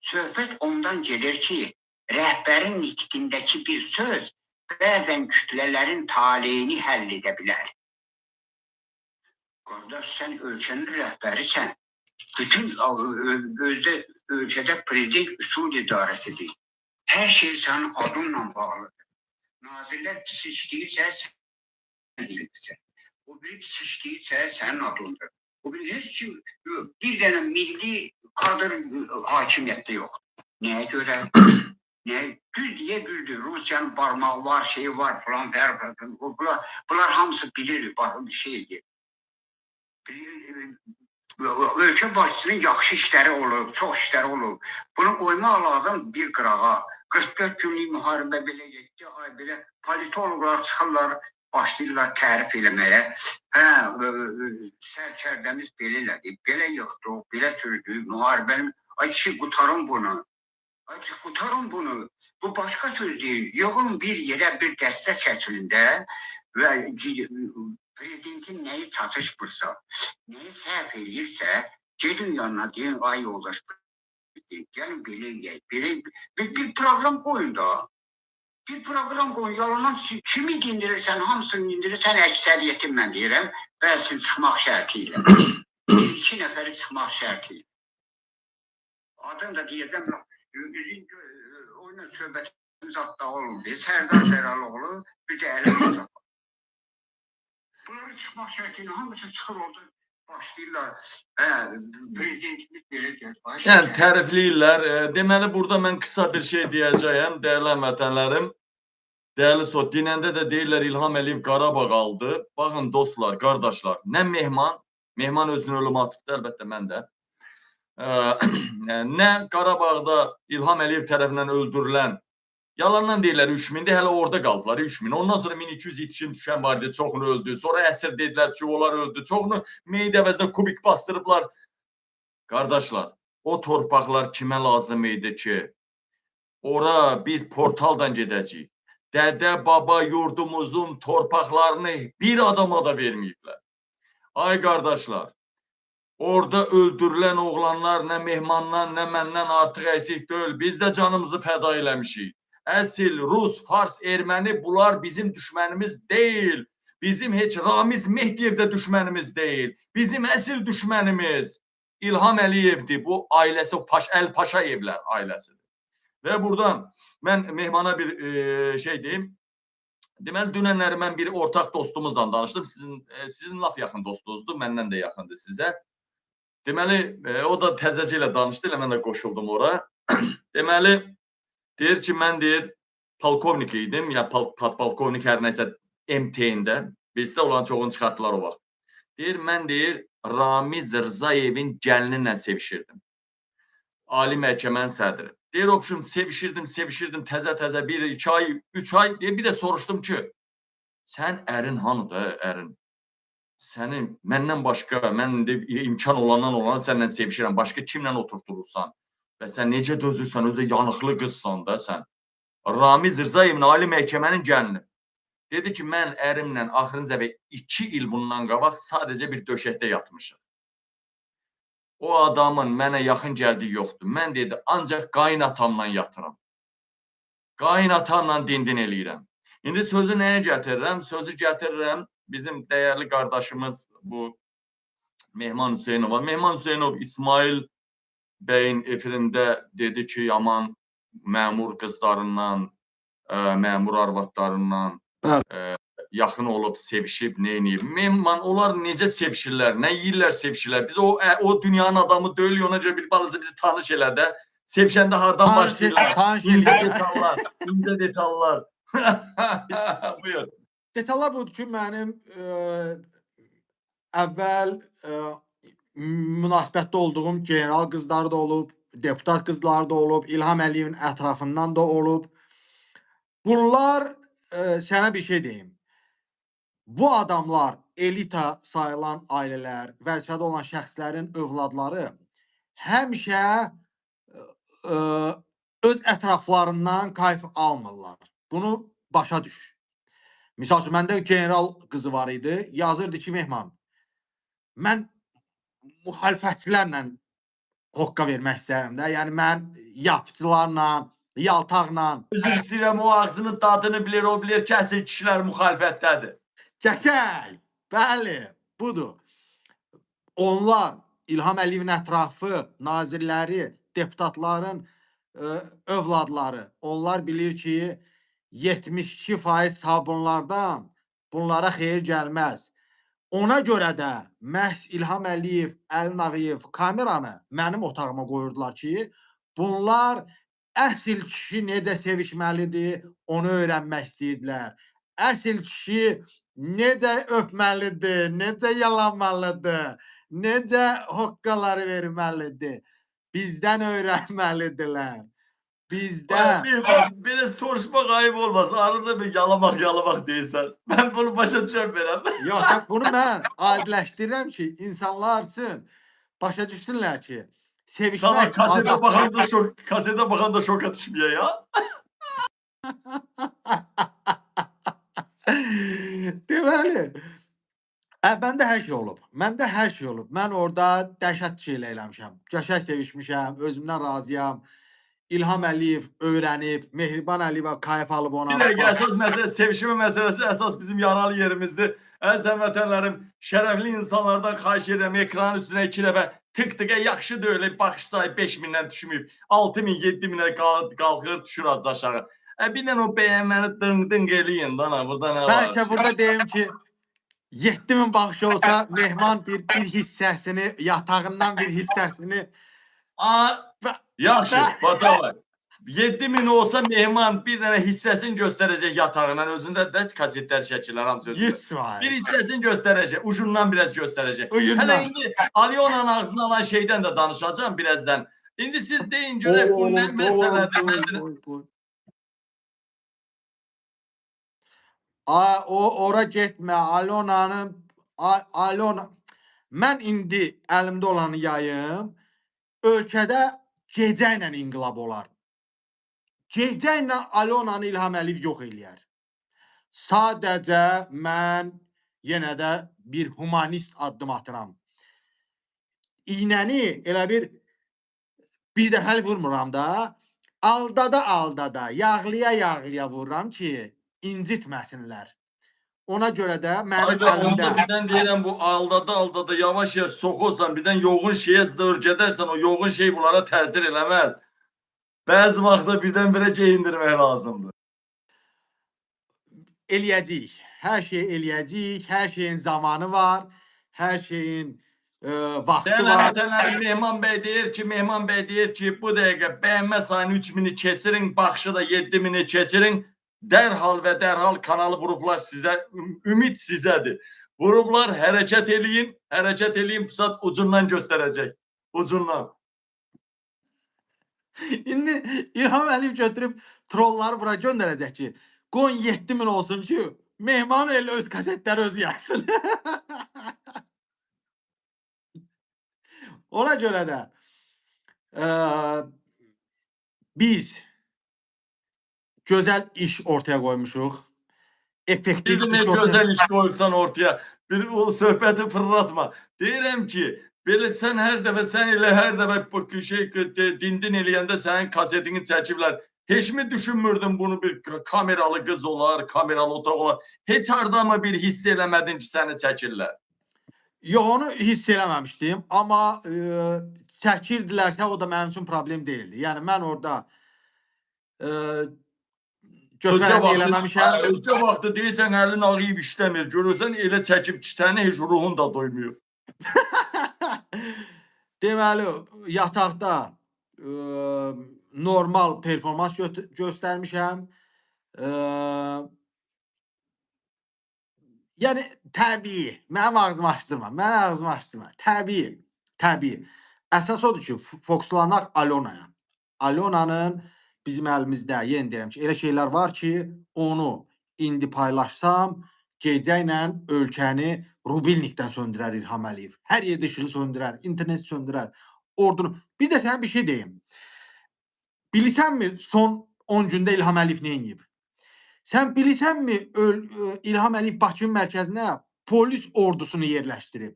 Söhbət ondan gedir ki, rəhbərin nitqindəki bir söz bəzən kütlələrin taleyini həll edə bilər. Qardaş, sən ölkənin rəhbərisən. Bütün ölkədə prezident üsul idarəsidir. Hər şey sənin adınla bağlıdır. Nazirlər pis işləyirsə, sən bilirsən. O biri pis işləyirsə, sənin adındır. O bir heç kim, bir dənə milli kadr hakimiyyətdə yoxdur. Nəyə görə? Nəyə? Düz deyə düzdür. Rusiyanın barmağı var, şeyi var falan. Bunlar hamısı bilir, bir şeydir. Ölkə başçısının yaxşı işləri olub, çox işləri olub. Bunu qoymaq lazım bir qırağa. 44 günlük müharibə belə 7 ay belə politoloqlar çıxırlar, başlayırlar tərif eləməyə. Hə, sərkərdəmiz belə elədi, belə yıxdıq, belə sürdü müharibənin. Ay kişi, qurtarın bunu. Ay kişi, qurtarın bunu. Bu başqa söz deyil. Yığın bir yerə, bir dəstə şəklində və prezidentin nəyi çatışmırsa, nəyi səhv eləyirsə, gedin yanına, deyin, ay yoldaş, gəlin belə eləyək, belə bir proqram qoyun da. Bir proqram qoyun, yalandan kimi dindirirsən, hamısını dindirirsən, əksəriyyəti mən deyirəm, bəzisini çıxmaq şərti ilə. Bir-iki nəfəri çıxmaq şərti ilə. Adını da deyəcəm, üzün, onunla söhbətimiz hatta olmadı. Sərdar Zəraloğlu, bir də Əli Mustafa. Bunları çıxmaq şərti ilə hamısı çıxır orada, başlayırlar. Hə, prezidentimiz belə deyir. Yəni tərifləyirlər. Deməli burada mən qısa bir şey deyəcəyəm, dəyərli həmvətənlərim. Dəyərli sot, dinəndə də deyirlər İlham Əliyev Qarabağ aldı. Baxın dostlar, qardaşlar, nə Mehman, Mehman özünü ölüm atıbdı, əlbəttə mən də. Nə Qarabağda İlham Əliyev tərəfindən öldürülən, yalandan deyirlər 3000-dir, hələ orada qaldılar 3000. Ondan sonra 1200 itkin düşən var idi, çoxunu öldü. Sonra əsir dedilər ki, onlar öldü. Çoxunu meyid əvəzinə kubik bastırıblar. Qardaşlar, o torpaqlar kimə lazım idi ki, ora biz portaldan gedəcəyik. Dədə baba yurdumuzun torpaqlarını bir adama da verməyiblər. Ay qardaşlar, orada öldürülən oğlanlar nə Mehmandan, nə məndən artıq əksik deyil. Biz də canımızı fəda eləmişik. Əsil Rus, Fars, Erməni bunlar bizim düşmənimiz deyil. Bizim heç Ramiz Mehdiyev də düşmənimiz deyil. Bizim əsil düşmənimiz İlham Əliyevdir. Bu ailəsi, o Əl Paşayevlər ailəsidir. Və buradan mən Mehmana bir şey deyim. Deməli, dünənləri mən bir ortaq dostumuzla danışdım. Sizin laf yaxın dostunuzdur, məndən də yaxındır sizə. Deməli, o da təzəcə ilə danışdı, elə mən də qoşuldum ora. Deməli, deyir ki, mən deyir, polkovnik idim, ya polkovnik hər nəsə MT-ində. Bizdə olan çoxunu çıxartdılar o vaxt. Deyir, mən deyir, Ramiz Rzayevin gəlini ilə sevişirdim. Ali Məhkəmənin sədri. Deyir, opşum, sevişirdim, sevişirdim, təzə-təzə bir, 2 ay, 3 ay. Deyir, bir də soruşdum ki, sən ərin hanıdır, ərin? Sənin məndən başqa, mən indi imkan olandan olana səninlə sevişirəm. Başqa kimlə oturtdurursan? Və sən necə dözürsən, özü də yanıqlı qızsan da sən. Ramiz Rzayevin Ali Məhkəmənin gəlini. Dedi ki, mən ərimlə axırıncı dəfə 2 il bundan qabaq sadəcə bir döşəkdə yatmışıq. O adamın mənə yaxın gəldiyi yoxdur. Mən dedi, ancaq qaynatamla yatıram. Qaynatamla dindin eləyirəm. İndi sözü nəyə gətirirəm? Sözü gətirirəm bizim dəyərli qardaşımız bu Mehman Hüseynova. Mehman Hüseynov İsmail bəyin efirində dedi ki, aman məmur qızlarından, məmur arvadlarından yaxın olub, sevişib, neyniyib. Mehman, onlar necə sevişirlər, nə yeyirlər, sevişirlər. Biz o dünyanın adamı deyilik, ona görə bir balaca bizi tanış elə də. Sevişəndə hardan başlayırlar? Tanış İncə eləyir. detallar, incə detallar. Buyur. Detallar budur ki, mənim əvvəl münasibətdə olduğum general qızları da olub, deputat qızları da olub, İlham Əliyevin ətrafından da olub. Bunlar, sənə bir şey deyim. Bu adamlar elita sayılan ailələr, vəzifədə olan şəxslərin övladları həmişə öz ətraflarından kayf almırlar. Bunu başa düş. Misal üçün, məndə general qızı var idi. Yazırdı ki, Mehman, mən müxalifətçilərlə hoqqa vermək istəyirəm də. Yəni mən yapıcılarla, yaltaqla. Üzr istəyirəm, o ağzının dadını bilir, o bilir ki, əsl kişilər müxalifətdədir. Qəşəng! Bəli, budur. Onlar İlham Əliyevin ətrafı, nazirləri, deputatların övladları, onlar bilir ki, 72% sabunlardan bunlara xeyir gəlməz. Ona görə də məhz İlham Əliyev, Əlin Ağayev kameranı mənim otağıma qoyurdular ki, bunlar əsl kişi necə sevişməlidir, onu öyrənmək istəyirdilər. Əsl kişi necə öpməlidir, necə yalanmalıdır, necə hoqqaları verməlidir. Bizdən öyrənməlidirlər. Bizdən. Belə soruşmaq ayıb olmaz. Arada bir yalamaq yalamaq deyirsən. Mən bunu başa düşə bilmirəm. Yox, bunu mən adiləşdirirəm ki, insanlar üçün başa düşsünlər ki, sevişmək Tamam, kasete baxanda şok, kasete baxanda şoka düşməyə ya. Deməli, məndə hər şey olub. Məndə hər şey olub. Mən orada dəhşət şeylər eləmişəm. Qəşəng sevişmişəm, özümdən razıyam. İlham Əliyev öyrənib, Mehriban Əliyeva kayf alıb ona. Bir dəqiqə, əsas məsələ, sevişmə məsələsi əsas bizim yaralı yerimizdir. Əziz həmvətənlərim, şərəfli insanlardan xahiş edirəm, ekranın üstünə 2 dəfə tık-tıka yaxşı deyil, baxış sayı 5000-dən düşməyib, 6000, 7000-ə qalxır, düşür az aşağı. Bir dənə o bəyənməni dınq-dınq eləyin, dana, burada nə var? Bəlkə burada deyim ki, 7000 baxış olsa, Mehman bir hissəsini, yatağından bir hissəsini... Yaxşı, davay. 7000 olsa Mehman bir dənə hissəsini göstərəcək yatağından, özündə də kasetlər, şəkillər, hamısı özündə. 100%. Bir hissəsini göstərəcək, ucundan biraz göstərəcək. Ucundan. Hələ indi Alyona'nın ağzına alan şeydən də danışacağam birazdan. İndi siz deyin görək bu nə məsələdir, nədir? Ora getmə, Alyona'nın, Alyona. Mən indi əlimdə olanı yayım, ölkədə gecə ilə inqilab olar. Gecə ilə Alyonanı İlham Əliyev yox eləyər. Sadəcə mən yenə də bir humanist addım atıram. İynəni elə bir dəfəlik vurmuram da, aldada aldada, yağlıya yağlıya vururam ki, incitməsinlər. Ona görə də mənim əlimdə... Onda birdən deyirəm, bu aldada aldada yavaş yavaş soxursan, birdən yoğun şeyə doğru gedərsən, o yoğun şey bunlara təsir eləməz. Bəzi vaxtda birdən-birə geyindirmək lazımdır. Eləyəcəyik. Hər şey eləyəcəyik. Hər şeyin zamanı var. Hər şeyin vaxtı var. Dəyərli Mehman bəy deyir ki, Mehman bəy deyir ki, bu dəqiqə bəyənmə sayını 3000-i keçirin, baxışı da 7000-i keçirin. Dərhal və dərhal kanalı vurublar sizə, ümid sizədir. Vurublar, hərəkət eləyin, hərəkət eləyin, pusat ucundan göstərəcək. Ucundan. İndi İlham Əliyev götürüb trolları bura göndərəcək ki, qoyun 7000 olsun ki, Mehman elə öz kasetləri özü yaysın. Ona görə də biz gözəl iş ortaya qoymuşuq. Effektiv iş ortaya... Gözəl iş qoyursan ortaya. Bir o söhbəti fırlatma. Deyirəm ki, belə sən hər dəfə, sən elə hər dəfə bu şey dindin eləyəndə sənin kasetini çəkiblər. Heç mi düşünmürdün bunu bir kameralı qız olar, kameralı otaq olar? Heç harda mı bir hiss eləmədin ki, səni çəkirlər? Yox, onu hiss eləməmişdim. Amma çəkirdilərsə o da mənim üçün problem deyildi. Yəni mən orada götürən eləməmişəm. Özgə vaxtı deyirsən, əlin ağıyıb işləmir. Görürsən, elə çəkib ki, səni heç ruhun da doymuyor. Deməli, yataqda normal performans göstərmişəm. Yəni, təbii. Mənim ağzımı açdırma. Mənim ağzımı açdırma. Təbii. Təbii. Əsas odur ki, fokuslanaq Alyonaya. Alyonanın bizim əlimizdə, yenə deyirəm ki, elə şeylər var ki, onu indi paylaşsam, gecə ilə ölkəni rubilnikdən söndürər İlham Əliyev. Hər yerdə işığı söndürər, internet söndürər, ordunu. Bir də sənə bir şey deyim. Bilirsənmi son 10 gündə İlham Əliyev nə edib? Sən bilirsənmi İlham Əliyev Bakının mərkəzinə polis ordusunu yerləşdirib?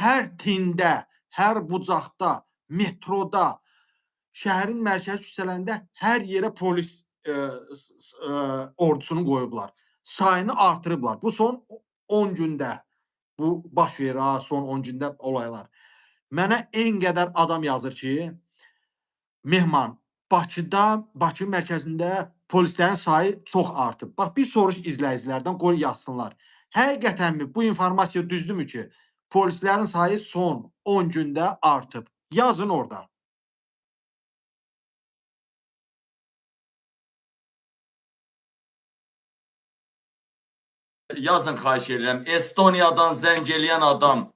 Hər tində, hər bucaqda, metroda, şəhərin mərkəzi küçələrində hər yerə polis ordusunu qoyublar. Sayını artırıblar. Bu son 10 gündə, bu baş verir ha, son 10 gündə olaylar. Mənə en qədər adam yazır ki, Mehman, Bakıda, Bakı mərkəzində polislərin sayı çox artıb. Bax, bir soruş izləyicilərdən, qoy yazsınlar. Həqiqətənmi bu informasiya düzdürmü ki, polislərin sayı son 10 gündə artıb? Yazın orada. Yazın xahiş edirəm. Estoniyadan zəng eləyən adam.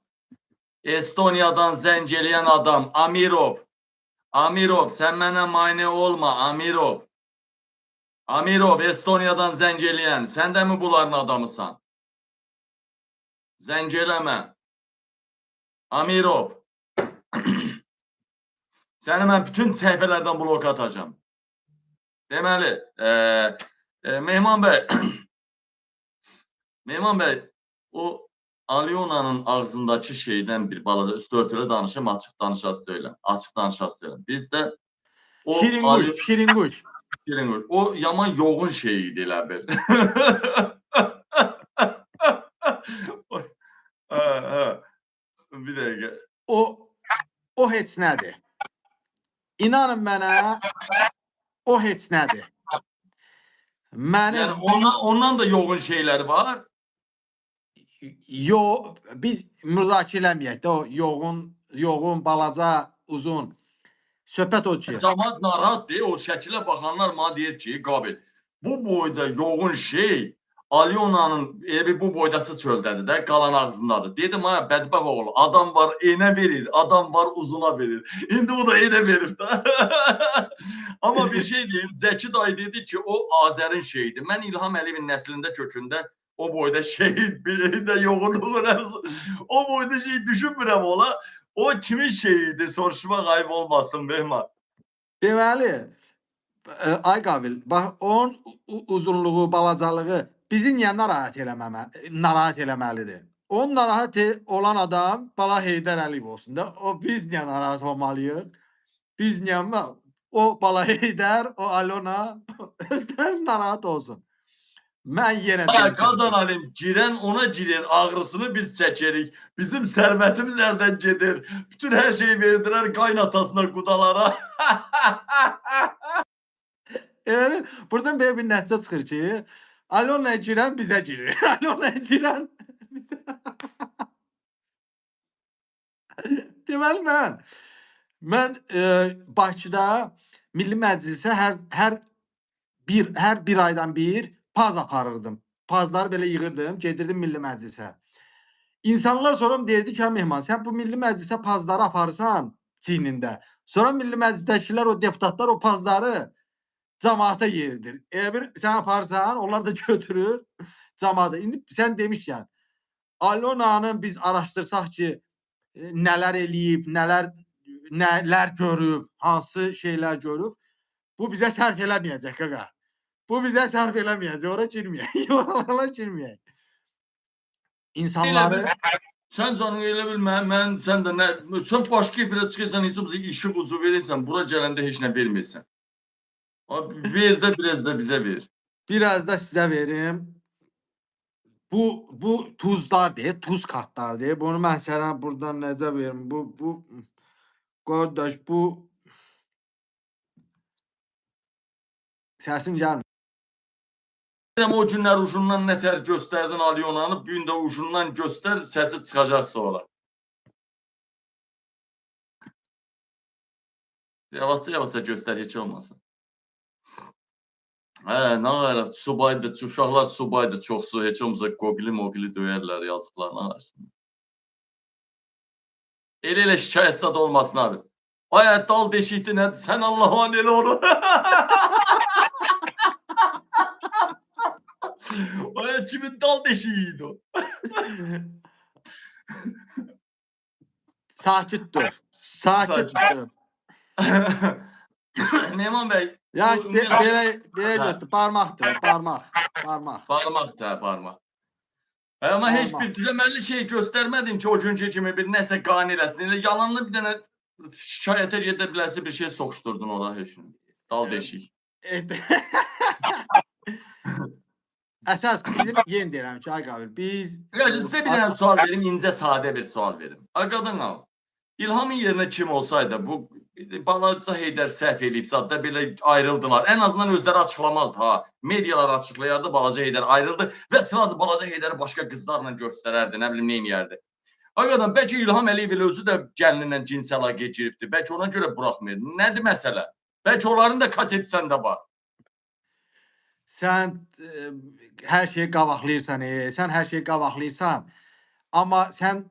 Estoniyadan zəng eləyən adam Amirov. Amirov, sən mənə mane olma Amirov. Amirov, Estoniyadan zəng eləyən. Sən də mi bunların adamısan? Zəng eləmə. Amirov. Səni mən bütün səhifələrdən blok atacağam. Deməli, Mehman bəy, Mehman bəy, o Alyona'nın ağzındakı şeydən bir balaca üstü örtülü danışım, açıq danışası deyiləm. Açıq danışası deyiləm. Biz də o Şirinquş, şirinquş. Şirinquş. O yaman yoğun şey idi elə bil. Hə, hə. Bir dəqiqə. O heç nədir. İnanın mənə, o heç nədir. Mənim Yəni ondan da yoğun şeylər var. Yo, biz müzakirə eləməyək də o yoğun, balaca, uzun. Söhbət odur ki, Camaat narahatdır. O şəkilə baxanlar mənə deyir ki, Qabil, bu boyda yoğun şey Alyona'nın evi bu boydası çöldədir də, qalan ağzındadır. Dedim ha, bədbəxt oğul, adam var enə verir, adam var uzuna verir. İndi o da enə verir də. Amma bir şey deyim, Zəki dayı dedi ki, o Azərin şeyidir. Mən İlham Əliyevin nəslində kökündə o boyda şey, bir də yoğunluğu, o boyda şey düşünmürəm ola. O kimin şeyiydi? Soruşmaq ayıb olmasın Mehman. Deməli, ay Qabil, bax onun uzunluğu, balacalığı bizi niyə narahat narahat eləməlidir? Onun narahat olan adam Bala Heydər Əliyev olsun da. O biz niyə narahat olmalıyıq? Biz niyə o Bala Heydər, o Alona özləri narahat olsun. Mən yenə deyim Qadan alim girən ona girir, ağrısını biz çəkirik. Bizim sərvətimiz əldən gedir. Bütün hər şeyi verdilər qaynatasına, qudalara. Yəni buradan belə bir nəticə çıxır ki, Alona'ya girən bizə girir. Alona'ya girən Deməli mən Bakıda Milli Məclisə hər bir aydan bir paz aparırdım. Pazları belə yığırdım, gedirdim Milli Məclisə. İnsanlar sonra deyirdi ki, Mehman, sən bu Milli Məclisə pazları aparırsan çiynində. Sonra Milli Məclisdəkilər, o deputatlar o pazları camaata yeridir. Elə bir sən aparırsan, onlar da götürür camaata. İndi sən demişkən, Alona'nın biz araşdırsaq ki, nələr eləyib, nələr görüb, hansı şeylər görüb, bu bizə sərf eləməyəcək qaqa. Bu bizə sərf eləməyəcək, ora girməyək. Oralara girməyək. İnsanları... Sən canın elə bil, mən sən də nə, sən başqa efirə çıxırsan, heç olmasa işıq ucu verirsən, bura gələndə heç nə vermirsən. Ver də biraz da bizə ver. Biraz da sizə verim. Bu tuzlar deyə, tuz kartlar deyə. Bunu mən sənə buradan necə verim? Bu qardaş, bu səsin gəlmir. O günlər ucundan nətər göstərdin Alyonanı, bu gün də ucundan göstər, səsi çıxacaq sonra. Yavaşca göstər, heç olmasın. Hə, nə var, subaydı, uşaqlar subaydı, çoxsu, heç olmasa qoqili-moqili döyərlər, yazıqlar, nə varsın. Elə şikayət zad olmasın abi. Ay, dal deşikdi, nədir? Sən Allah'ın elə onu. Ay, kimin dal deşiyiydi o? Sakit dur. Sakit dur. Mehman bəy. Ya belə göstər, barmaqdır, barmaq, barmaq. Barmaq da, barmaq. Amma heç bir düzəməlli şey göstərmədin ki, o günkü kimi bir nəsə qane eləsin. Elə yalanlı bir dənə şikayətə gedə biləsi bir şey soxuşdurdun ora heç. Dal deşik. Əsas bizim yenə deyirəm ki, ay Qabil, biz Sizə bir dənə sual verim, incə sadə bir sual verim. Ay qadın al. İlhamın yerinə kim olsaydı, bu balaca Heydər səhv eləyib zad da belə ayrıldılar. Ən azından özləri açıqlamazdı ha. Medialar açıqlayardı, balaca Heydər ayrıldı və sırası balaca Heydəri başqa qızlarla göstərərdi, nə bilim nə eləyərdi. Hakikaten bəlkə İlham Əliyev elə özü də gəlinlə cinsi əlaqəyə giribdi. Bəlkə ona görə buraxmır. Nədir məsələ? Bəlkə onların da kaseti səndə var. Sən hər şeyi qabaqlayırsan, sən hər şeyi qabaqlayırsan. Amma sən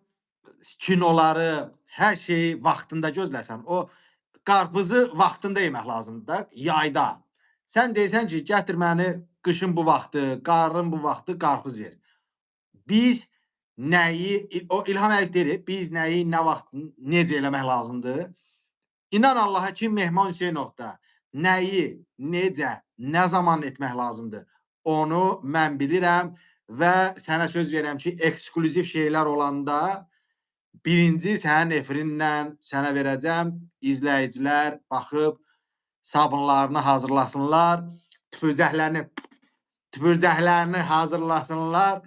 kinoları, hər şeyi vaxtında gözləsən. O qarpızı vaxtında yemək lazımdır da, yayda. Sən deyirsən ki, gətir məni qışın bu vaxtı, qarın bu vaxtı qarpız ver. Biz nəyi, o İlham Əliyev deyir, biz nəyi, nə vaxt, necə eləmək lazımdır? İnan Allaha ki, Mehman Hüseynov da nəyi, necə, nə zaman etmək lazımdır? Onu mən bilirəm və sənə söz verirəm ki, eksklüziv şeylər olanda birinci sənin efirinlə sənə verəcəm. İzləyicilər baxıb sabunlarını hazırlasınlar, tüpürcəklərini hazırlasınlar.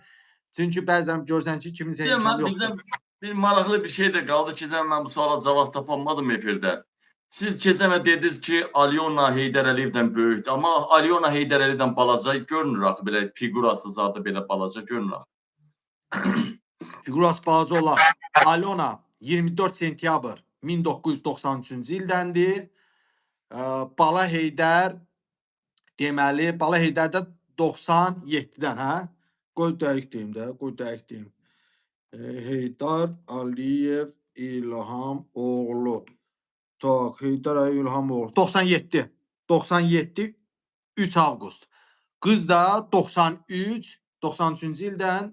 Çünki bəzən görsən ki, kiminsə imkanı yoxdur. Bir maraqlı bir şey də qaldı ki, mən bu suala cavab tapamadım efirdə. Siz keçən dəfə dediniz ki, Alyona Heydər Əliyevdən böyükdür, amma Alyona Heydər Əliyevdən balaca görünür axı, belə fiqurası zadı belə balaca görünür axı. Fiqurası balaca olar. Alyona 24 sentyabr 1993-cü ildəndir. Bala Heydər deməli, Bala Heydər də 97-dən, hə? Qoy dəqiq deyim də, qoy dəqiq deyim. Heydər Əliyev İlham oğlu. Tak, Heydər Əliyev İlham oğlu. 97. 97 3 avqust. Qız da 93, 93-cü ildən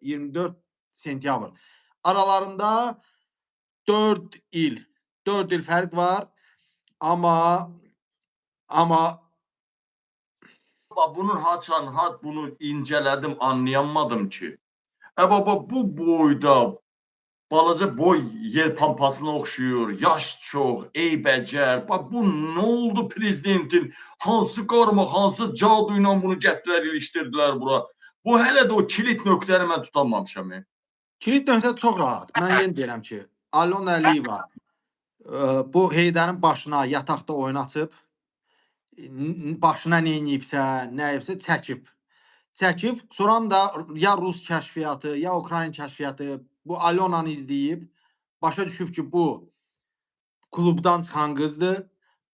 24 sentyabr. Aralarında 4 il, 4 il fərq var. Amma bunun haçan hat bunu incələdim, anlayamadım ki. Baba bu boyda balaca boy yer pampasına oxşuyur, yaş çox, eybəcər. Bax bu nə oldu prezidentin? Hansı qarmaq, hansı cadu ilə bunu gətirilər, ilişdirdilər bura? Bu hələ də o kilit nöqtəni mən tutamamışam. Kilit nöqtə çox rahat. Mən yenə deyirəm ki, Alyona Əliyeva bu Heydərin başına yataqda oyun açıb, başına nə eləyibsə, nə eləyibsə çəkib. Çəkib, sonra da ya Rus kəşfiyyatı, ya Ukrayna kəşfiyyatı bu Alyonanı izləyib, başa düşüb ki, bu klubdan çıxan qızdır.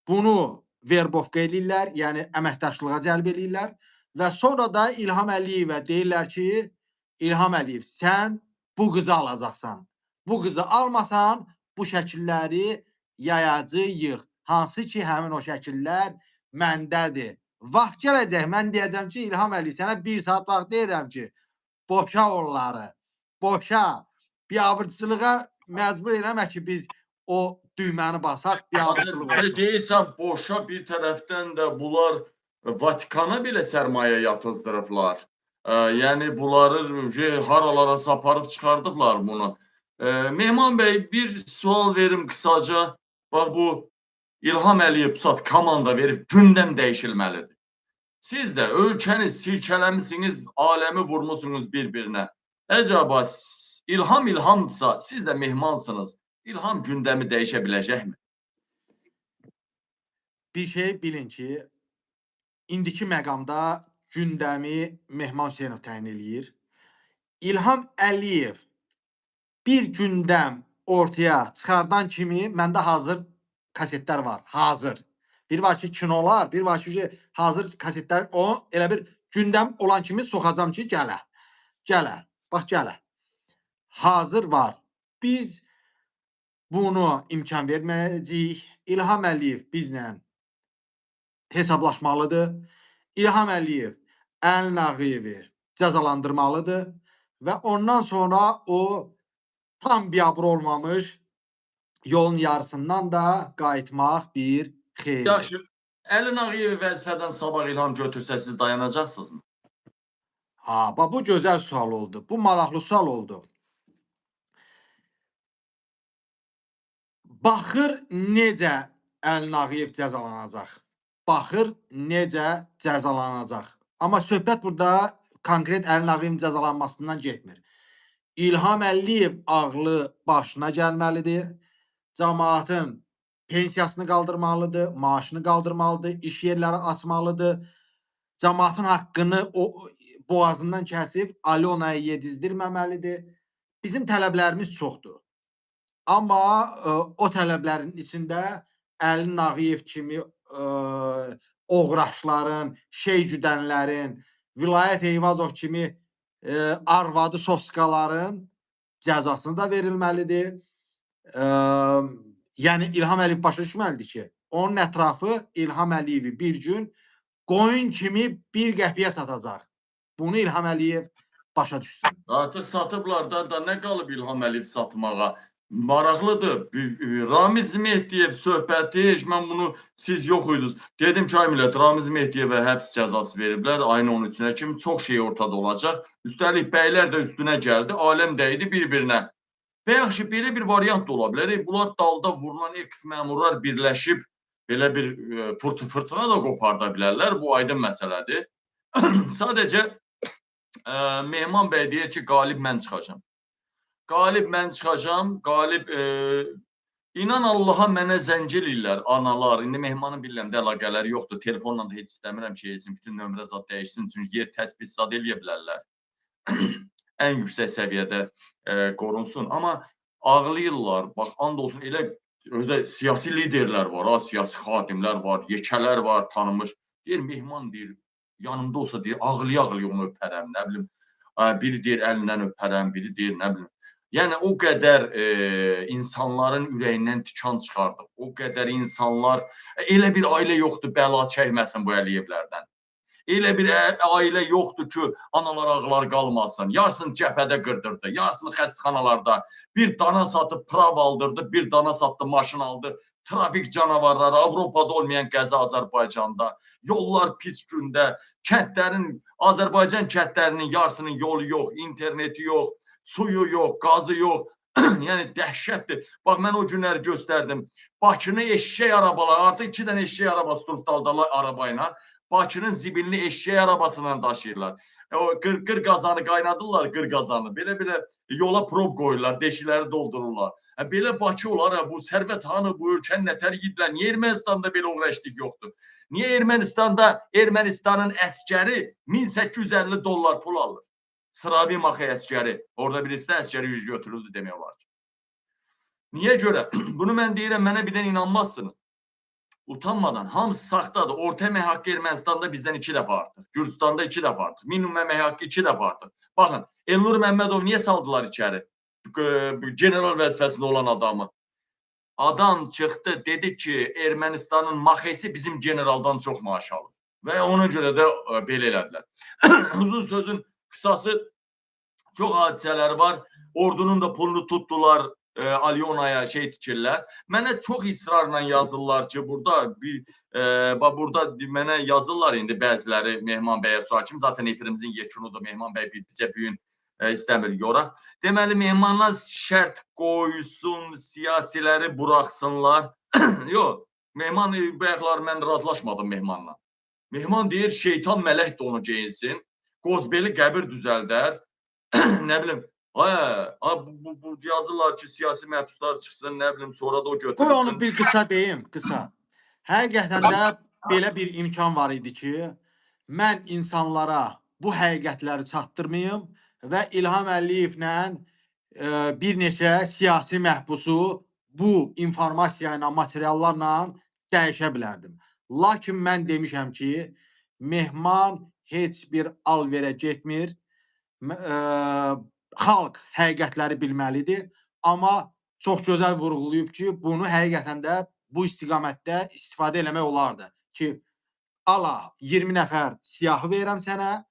Bunu verbovka eləyirlər, yəni əməkdaşlığa cəlb eləyirlər və sonra da İlham Əliyevə deyirlər ki, İlham Əliyev, sən bu qızı alacaqsan. Bu qızı almasan, bu şəkilləri yayacağıq. Hansı ki, həmin o şəkillər məndədir. Vaxt gələcək, mən deyəcəm ki, İlham Əliyev, sənə bir saat vaxt deyirəm ki, boşa onları, boşa. Biabırçılığa məcbur eləmə ki, biz o düyməni basaq, biabırçılıq olsun. Deyirsən, boşa, bir tərəfdən də bunlar Vatikana belə sərmayə yatızdırıblar. Yəni bunları haralara saparıb çıxardıblar bunu. Mehman bəy, bir sual verim qısaca. Bax bu İlham Əliyev pusat komanda verib gündəm dəyişilməlidir. Siz də ölkəni silkələmisiniz, aləmi vurmusunuz bir-birinə. Əcaba İlham İlhamdırsa, siz də mehmansınız. İlham gündəmi dəyişə biləcəkmi? Bir şey bilin ki, indiki məqamda gündəmi Mehman Hüseynov təyin eləyir. İlham Əliyev bir gündəm ortaya çıxardan kimi məndə hazır kasetlər var. Hazır. Bir var ki, kinolar, bir var ki, hazır kasetlər. O elə bir gündəm olan kimi soxacam ki, gələ. Gələ. Bax, gələ. Hazır var. Biz bunu imkan verməyəcəyik. İlham Əliyev bizlə hesablaşmalıdır. İlham Əliyev Əlin Ağayevi cəzalandırmalıdır və ondan sonra o tam biabır olmamış yolun yarısından da qayıtmaq bir xeyirdir. Yaxşı, Əlin Ağayevi vəzifədən sabah İlham götürsə siz dayanacaqsınızmı? Ha, bax bu gözəl sual oldu. Bu maraqlı sual oldu. Baxır necə Əlin Ağayev cəzalanacaq. Baxır necə cəzalanacaq. Amma söhbət burada konkret Əlin Ağayevin cəzalanmasından getmir. İlham Əliyev ağlı başına gəlməlidir. Camaatın pensiyasını qaldırmalıdır, maaşını qaldırmalıdır, iş yerləri açmalıdır. Camaatın haqqını o boğazından kəsib Alyonaya yedizdirməməlidir. Bizim tələblərimiz çoxdur. Amma o tələblərin içində Əli Nağıyev kimi oğraşların, şey güdənlərin, Vilayət Eyvazov kimi arvadı soskaların cəzasını da verilməlidir. Yəni İlham Əliyev başa düşməlidir ki, onun ətrafı İlham Əliyevi bir gün qoyun kimi bir qəpiyə satacaq. Bunu İlham Əliyev başa düşsün. Artıq satıblar da nə qalıb İlham Əliyev satmağa? Maraqlıdır. Ramiz Mehdiyev söhbəti, heç mən bunu siz yox idiniz. Dedim ki, ay millət, Ramiz Mehdiyevə həbs cəzası veriblər ayın 13-nə kimi, çox şey ortada olacaq. Üstəlik bəylər də üstünə gəldi, aləm dəydi bir-birinə. Və yaxşı, belə bir variant da ola bilər. Bunlar dalda vurulan eks-məmurlar birləşib belə bir fırtına da qoparda bilərlər. Bu aydın məsələdir. Sadəcə Mehman bəy deyir ki, qalib mən çıxacağam. Qalib mən çıxacağam, qalib inan Allaha mənə zəng eləyirlər analar. İndi Mehmanın bilirəm də əlaqələri yoxdur. Telefonla da heç istəmirəm şey etsin, bütün nömrə zad dəyişsin. Çünki yer təsbit zad eləyə bilərlər. Ən yüksək səviyyədə qorunsun. Amma ağlayırlar. Bax, and olsun elə özdə siyasi liderlər var, ha, siyasi xadimlər var, yekələr var, tanınmış. Deyir, Mehman deyir, yanımda olsa deyir, ağlaya-ağlaya onu öpərəm, nə bilim. Biri deyir, əlindən öpərəm, biri deyir, nə bilim. Yəni o qədər insanların ürəyindən tikan çıxardıq. O qədər insanlar, elə bir ailə yoxdur bəla çəkməsin bu Əliyevlərdən. Elə bir ailə yoxdur ki, analar ağlar qalmasın. Yarısını cəbhədə qırdırdı, yarısını xəstəxanalarda. Bir dana satıb prav aldırdı, bir dana satdı, maşın aldı. Trafik canavarları, Avropada olmayan qəza Azərbaycanda. Yollar pis gündə, kəndlərin, Azərbaycan kəndlərinin yarısının yolu yox, interneti yox, suyu yox, qazı yox. Yəni dəhşətdir. Bax mən o günləri göstərdim. Bakını eşşək arabalar, artıq 2 dənə eşşək arabası durub daldalar arabayla. Bakının zibilini eşşək arabasından daşıyırlar. O qır qazanı qaynadırlar, qır qazanı. Belə-belə yola prob qoyurlar, deşikləri doldururlar. Belə Bakı olar, ha, bu sərvət hanı, bu ölkəni nətər yedilər? Niyə Ermənistanda belə uğraşlıq yoxdur? Niyə Ermənistanda Ermənistanın əskəri 1850 dollar pul alır? Sıravi Maxay əskəri. Orada birisi də əskəri yüz götürüldü demək olar ki. Niyə görə? Bunu mən deyirəm, mənə birdən inanmazsınız. Utanmadan hamısı saxtadır. Orta əmək haqqı Ermənistanda bizdən 2 dəfə artıq. Gürcüstanda 2 dəfə artıq. Minimum əmək haqqı 2 dəfə artıq. Baxın, Elnur Məmmədov niyə saldılar içəri? General vəzifəsində olan adamı. Adam çıxdı, dedi ki, Ermənistanın Maxesi bizim generaldan çox maaş alır. Və ona görə də belə elədilər. Uzun sözün qısası, çox hadisələri var. Ordunun da pulunu tutdular, Alyonaya şey tikirlər. Mənə çox israrla yazırlar ki, burada bir burada mənə yazırlar indi bəziləri Mehman bəyə sual kimi. Zaten efirimizin yekunudur. Mehman bəy bizə bu gün istəmir yoraq. Deməli Mehmandan şərt qoysun, siyasiləri buraxsınlar. Yox, Mehman bayaqlar mən razılaşmadım Mehmanla. Mehman deyir şeytan mələk donu geyinsin, qozbeli qəbir düzəldər. Nə bilim, bu yazırlar ki, siyasi məhbuslar çıxsın, nə bilim, sonra da o götürülsün. Qoy onu bir qısa deyim, qısa. Həqiqətən də belə bir imkan var idi ki, mən insanlara bu həqiqətləri çatdırmayım və İlham Əliyevlə bir neçə siyasi məhbusu bu informasiya ilə, materiallarla dəyişə bilərdim. Lakin mən demişəm ki, Mehman heç bir alverə getmir. Xalq həqiqətləri bilməlidir. Amma çox gözəl vurğulayıb ki, bunu həqiqətən də bu istiqamətdə istifadə eləmək olardı ki, ala 20 nəfər siyahı verirəm sənə,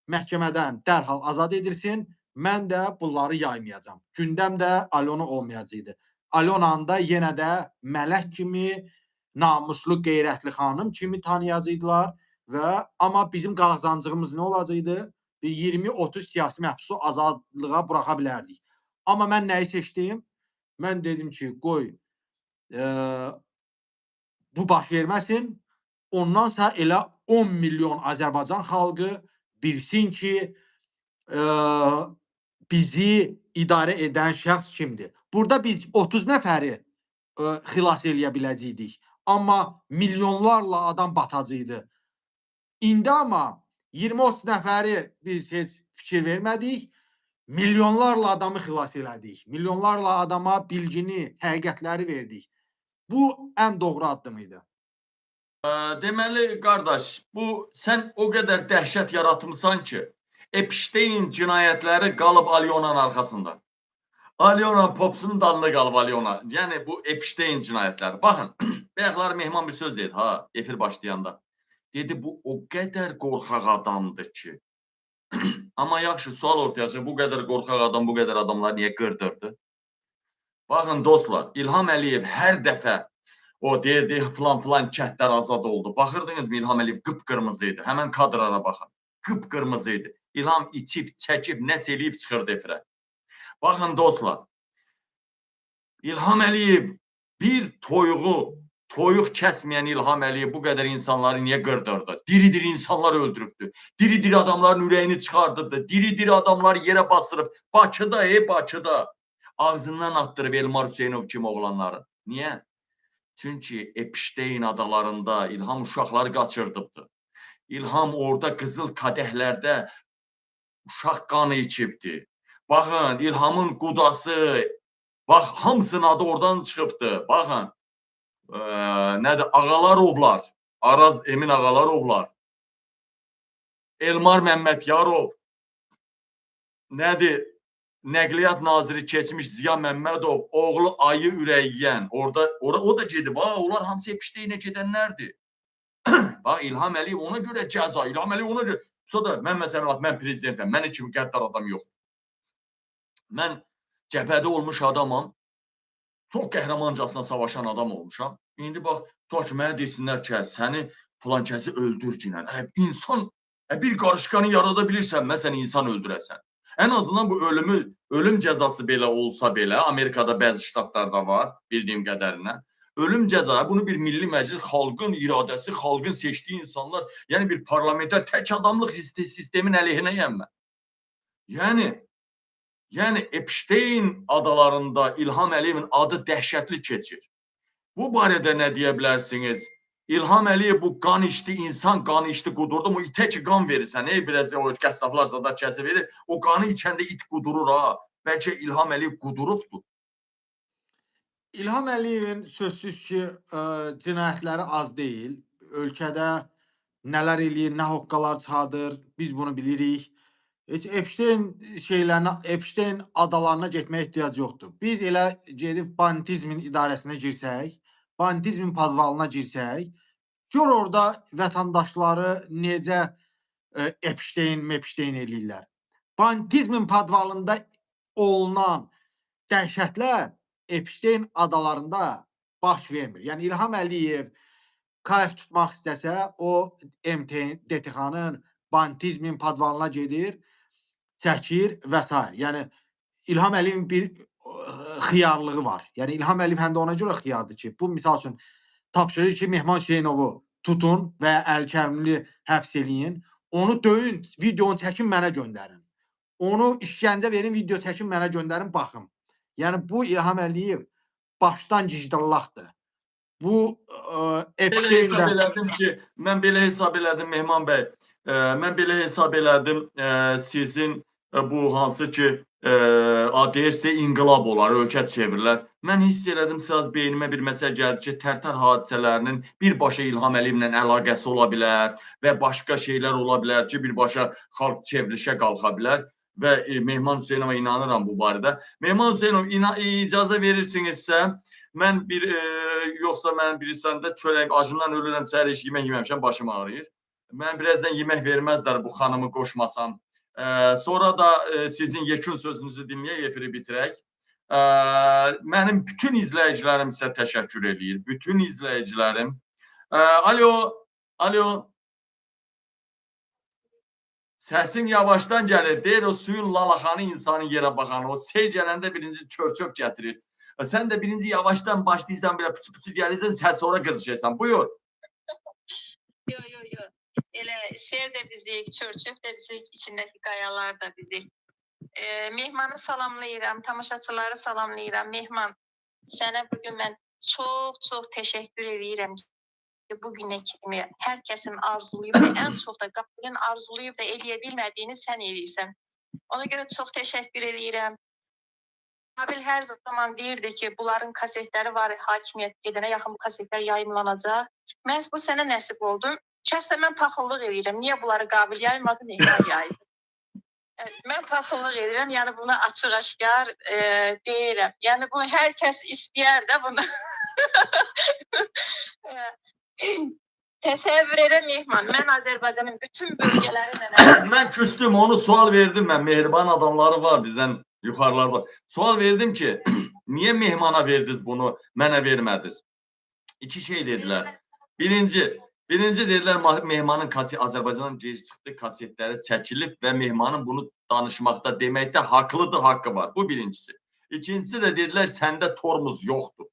məhkəmədən dərhal azad edilsin, mən də bunları yaymayacağam. Gündəm də Alyona olmayacaqdı. Alyonanı da yenə də mələk kimi, namuslu, qeyrətli xanım kimi tanıyacaqdılar və amma bizim qazancığımız nə olacaqdı? Bir 20-30 siyasi məhbusu azadlığa buraxa bilərdik. Amma mən nəyi seçdim? Mən dedim ki, qoy bu baş verməsin. Ondansa elə 10 milyon Azərbaycan xalqı bilsin ki, Bizi idarə edən şəxs kimdir? Burada biz 30 nəfəri xilas eləyə biləcəkdik. Amma milyonlarla adam batacaqdı. İndi amma 20-30 nəfəri biz heç fikir vermədik. Milyonlarla adamı xilas elədik. Milyonlarla adama bilgini, həqiqətləri verdik. Bu ən doğru addım idi. Deməli, qardaş, bu sən o qədər dəhşət yaratmısan ki, Epstein cinayətləri qalıb Alyonanın arxasında. Alyona Popsunun dalında qalıb Alyona. Yəni bu Epstein cinayətləri. Baxın, bayaqlar Mehman bir söz dedi ha, efir başlayanda. Dedi bu o qədər qorxaq adamdır ki. Amma yaxşı, sual ortaya çıxır. Bu qədər qorxaq adam bu qədər adamları niyə qırdırdı? Baxın dostlar, İlham Əliyev hər dəfə o deyirdi filan kəndlər azad oldu. Baxırdınız mı İlham Əliyev qıpqırmızı idi. Həmən kadrlara baxın. Qıpqırmızı idi. İlham içib, çəkib, nəsə eləyib çıxırdı efirə. Baxın dostlar, İlham Əliyev bir toyuğu, toyuq kəsməyən İlham Əliyev bu qədər insanları niyə qırdırdı? Diri-diri insanlar öldürübdü. Diri-diri adamların ürəyini çıxardıbdı. Diri-diri adamları yerə basırıb. Bakıda, Bakıda. Ağzından atdırıb Elmar Hüseynov kimi oğlanları. Niyə? Çünki Epstein adalarında İlham uşaqları qaçırdıbdı. İlham orada qızıl kadehlərdə uşaq qanı içibdi. Baxın, İlhamın qudası, bax, hamısının adı oradan çıxıbdı. Baxın, nədir? Ağalarovlar, Araz Emin Ağalarovlar, Elmar Məmmədiyarov, nədir? Nəqliyyat naziri keçmiş Ziya Məmmədov, oğlu ayı ürək yiyən, orada o da gedib, ha, onlar hamısı Epsteinə gedənlərdir. Bax, İlham Əliyev ona görə cəza, İlham Əliyev ona görə. Sonra mən məsələn, mən prezidentəm, mənim kimi qəddar adam yox. Mən cəbhədə olmuş adamam. Çox qəhrəmancasına savaşan adam olmuşam. İndi bax, tutaq ki, mənə desinlər ki, səni filan kəsi öldür ginən. İnsan, bir qarışqanı yarada bilirsən, məsələn, insan öldürəsən. Ən azından bu ölümü, ölüm cəzası belə olsa belə, Amerikada bəzi ştatlarda var, bildiyim qədərinə. Ölüm cəzası, bunu bir milli məclis, xalqın iradəsi, xalqın seçdiyi insanlar, yəni bir parlamenter tək adamlıq sistemin əleyhinəyəm mən. Yəni Epstein adalarında İlham Əliyevin adı dəhşətli keçir. Bu barədə nə deyə bilərsiniz? İlham Əliyev bu qan içdi, insan qanı içdi, qudurdu mu? İtə ki qan verirsən, biraz o qəssablar zada kəsir verir. O qanı içəndə it qudurur ha. Bəlkə İlham Əliyev qudurubdur. İlham Əliyevin sözsüz ki, cinayətləri az deyil. Ölkədə nələr eləyir, nə hoqqalar çıxardır, biz bunu bilirik. Heç Epstein şeylərinə, Epstein adalarına getməyə ehtiyac yoxdur. Biz elə gedib banditizmin idarəsinə girsək, banditizmin podvalına girsək, gör orada vətəndaşları necə Epstein, Mepstein eləyirlər. Banditizmin podvalında olunan dəhşətlər Epstein adalarında baş vermir. Yəni İlham Əliyev kayf tutmaq istəsə, o MT DTX-nın banditizmin podvalına gedir, çəkir və s. Yəni İlham Əliyevin bir xiyarlığı var. Yəni İlham Əliyev həm də ona görə xiyardır ki, bu misal üçün tapşırır ki, Mehman Hüseynovu tutun və ya Əli həbs eləyin. Onu döyün, videonu çəkin mənə göndərin. Onu işgəncə verin, video çəkin mənə göndərin, baxım. Yəni bu İlham Əliyev başdan gijdallaqdır. Bu Belə hesab elədim ki, mən belə hesab elədim Mehman bəy. Mən belə hesab elədim sizin bu hansı ki deyirsə inqilab olar, ölkə çevrilər. Mən hiss elədim, biraz beynimə bir məsələ gəldi ki, Tərtər hadisələrinin birbaşa İlham Əliyevlə əlaqəsi ola bilər və başqa şeylər ola bilər ki, birbaşa xalq çevrilişə qalxa bilər və Mehman Hüseynova inanıram bu barədə. Mehman Hüseynov, icazə verirsinizsə, mən bir yoxsa mən bilirsən də çörək acından ölürəm, səhər heç yemək yeməmişəm, başım ağrıyır. Mən birazdan yemək verməzlər bu xanımı qoşmasam. Sonra da sizin yekun sözünüzü dinləyək, efiri bitirək. Mənim bütün izləyicilərim sizə təşəkkür eləyir. Bütün izləyicilərim. Alo, alo. Səsin yavaşdan gəlir. Deyir o suyun lalaxanı insanın yerə baxanı. O sel gələndə birinci çör-çöp gətirir. Sən də birinci yavaşdan başlayırsan, belə pıçı-pıçı gəlirsən, sən sonra qızışırsan. Buyur. Yo yo yo. Elə sel də bizik, çör-çöp də bizik, içindəki qayalar da bizik. Mehmanı salamlayıram, tamaşaçıları salamlayıram. Mehman, sənə bu gün mən çox-çox təşəkkür edirəm ki, bu günə kimi hər kəsin arzulayıb və ən çox da Qabilin arzulayıb da eləyə bilmədiyini sən eləyirsən. Ona görə çox təşəkkür edirəm. Qabil hər zaman deyirdi ki, bunların kasetləri var, hakimiyyət gedənə yaxın bu kasetlər yayımlanacaq. Məhz bu sənə nəsib oldu. Şəxsən mən paxıllıq eləyirəm. Niyə bunları Qabil yaymadı, Mehman yaydı? Mən paxıllıq edirəm, yəni bunu açıq-aşkar deyirəm. Yəni bu hər kəs istəyər də bunu. E, Təsəvvür elə Mehman, mən Azərbaycanın bütün bölgələri mənə Mən küstüm, onu sual verdim mən. Mehriban adamları var bizdən yuxarılarda. Sual verdim ki, niyə mehmana verdiniz bunu, mənə vermədiniz? İki şey dedilər. Birinci dedilər mehmanın kaset Azərbaycandan gec çıxdı, kasetləri çəkilib və mehmanın bunu danışmaqda, deməkdə haqlıdır, haqqı var. Bu birincisi. İkincisi də dedilər səndə tormuz yoxdur.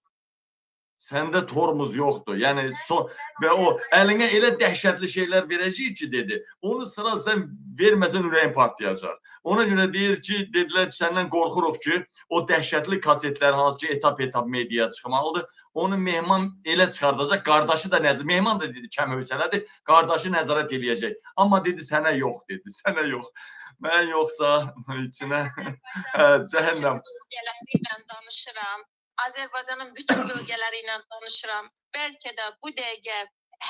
Səndə tormuz yoxdur. Yəni və o əlinə elə dəhşətli şeylər verəcək ki, dedi. Onu sıra sən verməsən ürəyin partlayacaq. Ona görə deyir ki, dedilər ki, səndən qorxuruq ki, o dəhşətli kasetlər hansı ki etap-etap mediaya çıxmalıdır. Onu mehman elə çıxardacaq, qardaşı da nəzər, mehman da dedi kəm hövsələdir, qardaşı nəzarət eləyəcək. Amma dedi sənə yox dedi, sənə yox. Mən yoxsa içinə hə, cəhənnəm. Bölgələri ilə danışıram. Azərbaycanın bütün bölgələri ilə danışıram. Bəlkə də bu dəqiqə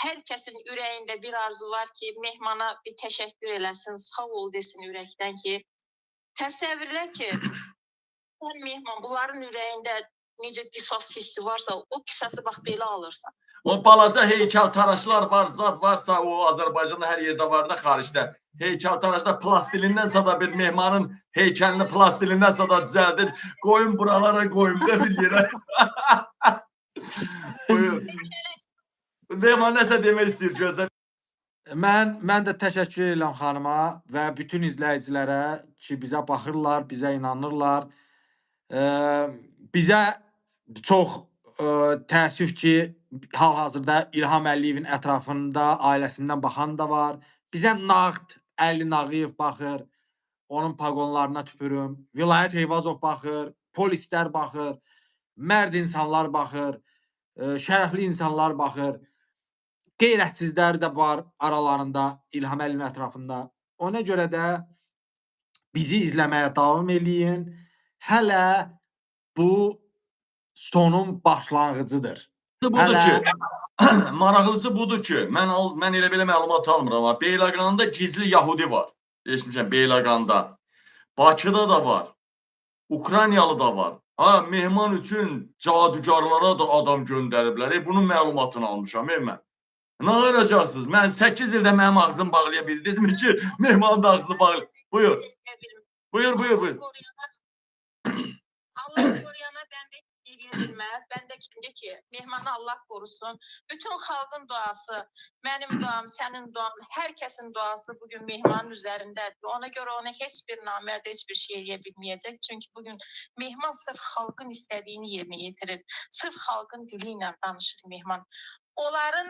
hər kəsin ürəyində bir arzu var ki, mehmana bir təşəkkür eləsin, sağ ol desin ürəkdən ki, təsəvvür elə ki, sən mehman, bunların ürəyində necə qisas hissi varsa, o qisası bax belə alırsan. O balaca heykəltaraşlar var, zat varsa o Azərbaycanda hər yerdə var da xaricdə. Heykəltaraşlar plastilindən sada bir mehmanın heykəlini plastilindən sada düzəldir. Qoyun buralara qoyun da bir yerə. Buyur. Mehman nəsə demək istəyir gözlə. Mən də təşəkkür edirəm xanıma və bütün izləyicilərə ki, bizə baxırlar, bizə inanırlar. Bizə çox təəssüf ki, hal-hazırda İlham Əliyevin ətrafında ailəsindən baxan da var. Bizə nağd Əli Nağıyev baxır. Onun paqonlarına tüpürüm. Vilayət Eyvazov baxır, polislər baxır, mərd insanlar baxır, şərəfli insanlar baxır. Qeyrətsizlər də var aralarında İlham Əliyevin ətrafında. Ona görə də bizi izləməyə davam eləyin. Hələ bu sonun başlanğıcıdır. Budur Hələ ki, maraqlısı budur ki, mən elə belə məlumat almıram amma Beyləqanda gizli Yahudi var. Eşitmişəm Beyləqanda. Bakıda da var. Ukraynalı da var. Ha, mehman üçün cadugarlara da adam göndəriblər. Bunun məlumatını almışam mən. Nə arayacaqsınız? Mən 8 ildə mənim ağzımı bağlaya bildinizmi ki, mehmanın da ağzını bağlay. Buyur. Buyur, buyur, buyur. Allah koruyana bəndə eləyə bilməz. Bəndə kimdir ki? Mehmanı Allah qorusun. Bütün xalqın duası, mənim duam, sənin duan, hər kəsin duası bugün mehmanın üzərindədir. Ona görə ona heç bir namərd heç bir şey eləyə bilməyəcək. Çünki bugün mehman sırf xalqın istədiyini yerinə yetirir. Sırf xalqın dili ilə danışır mehman. Onları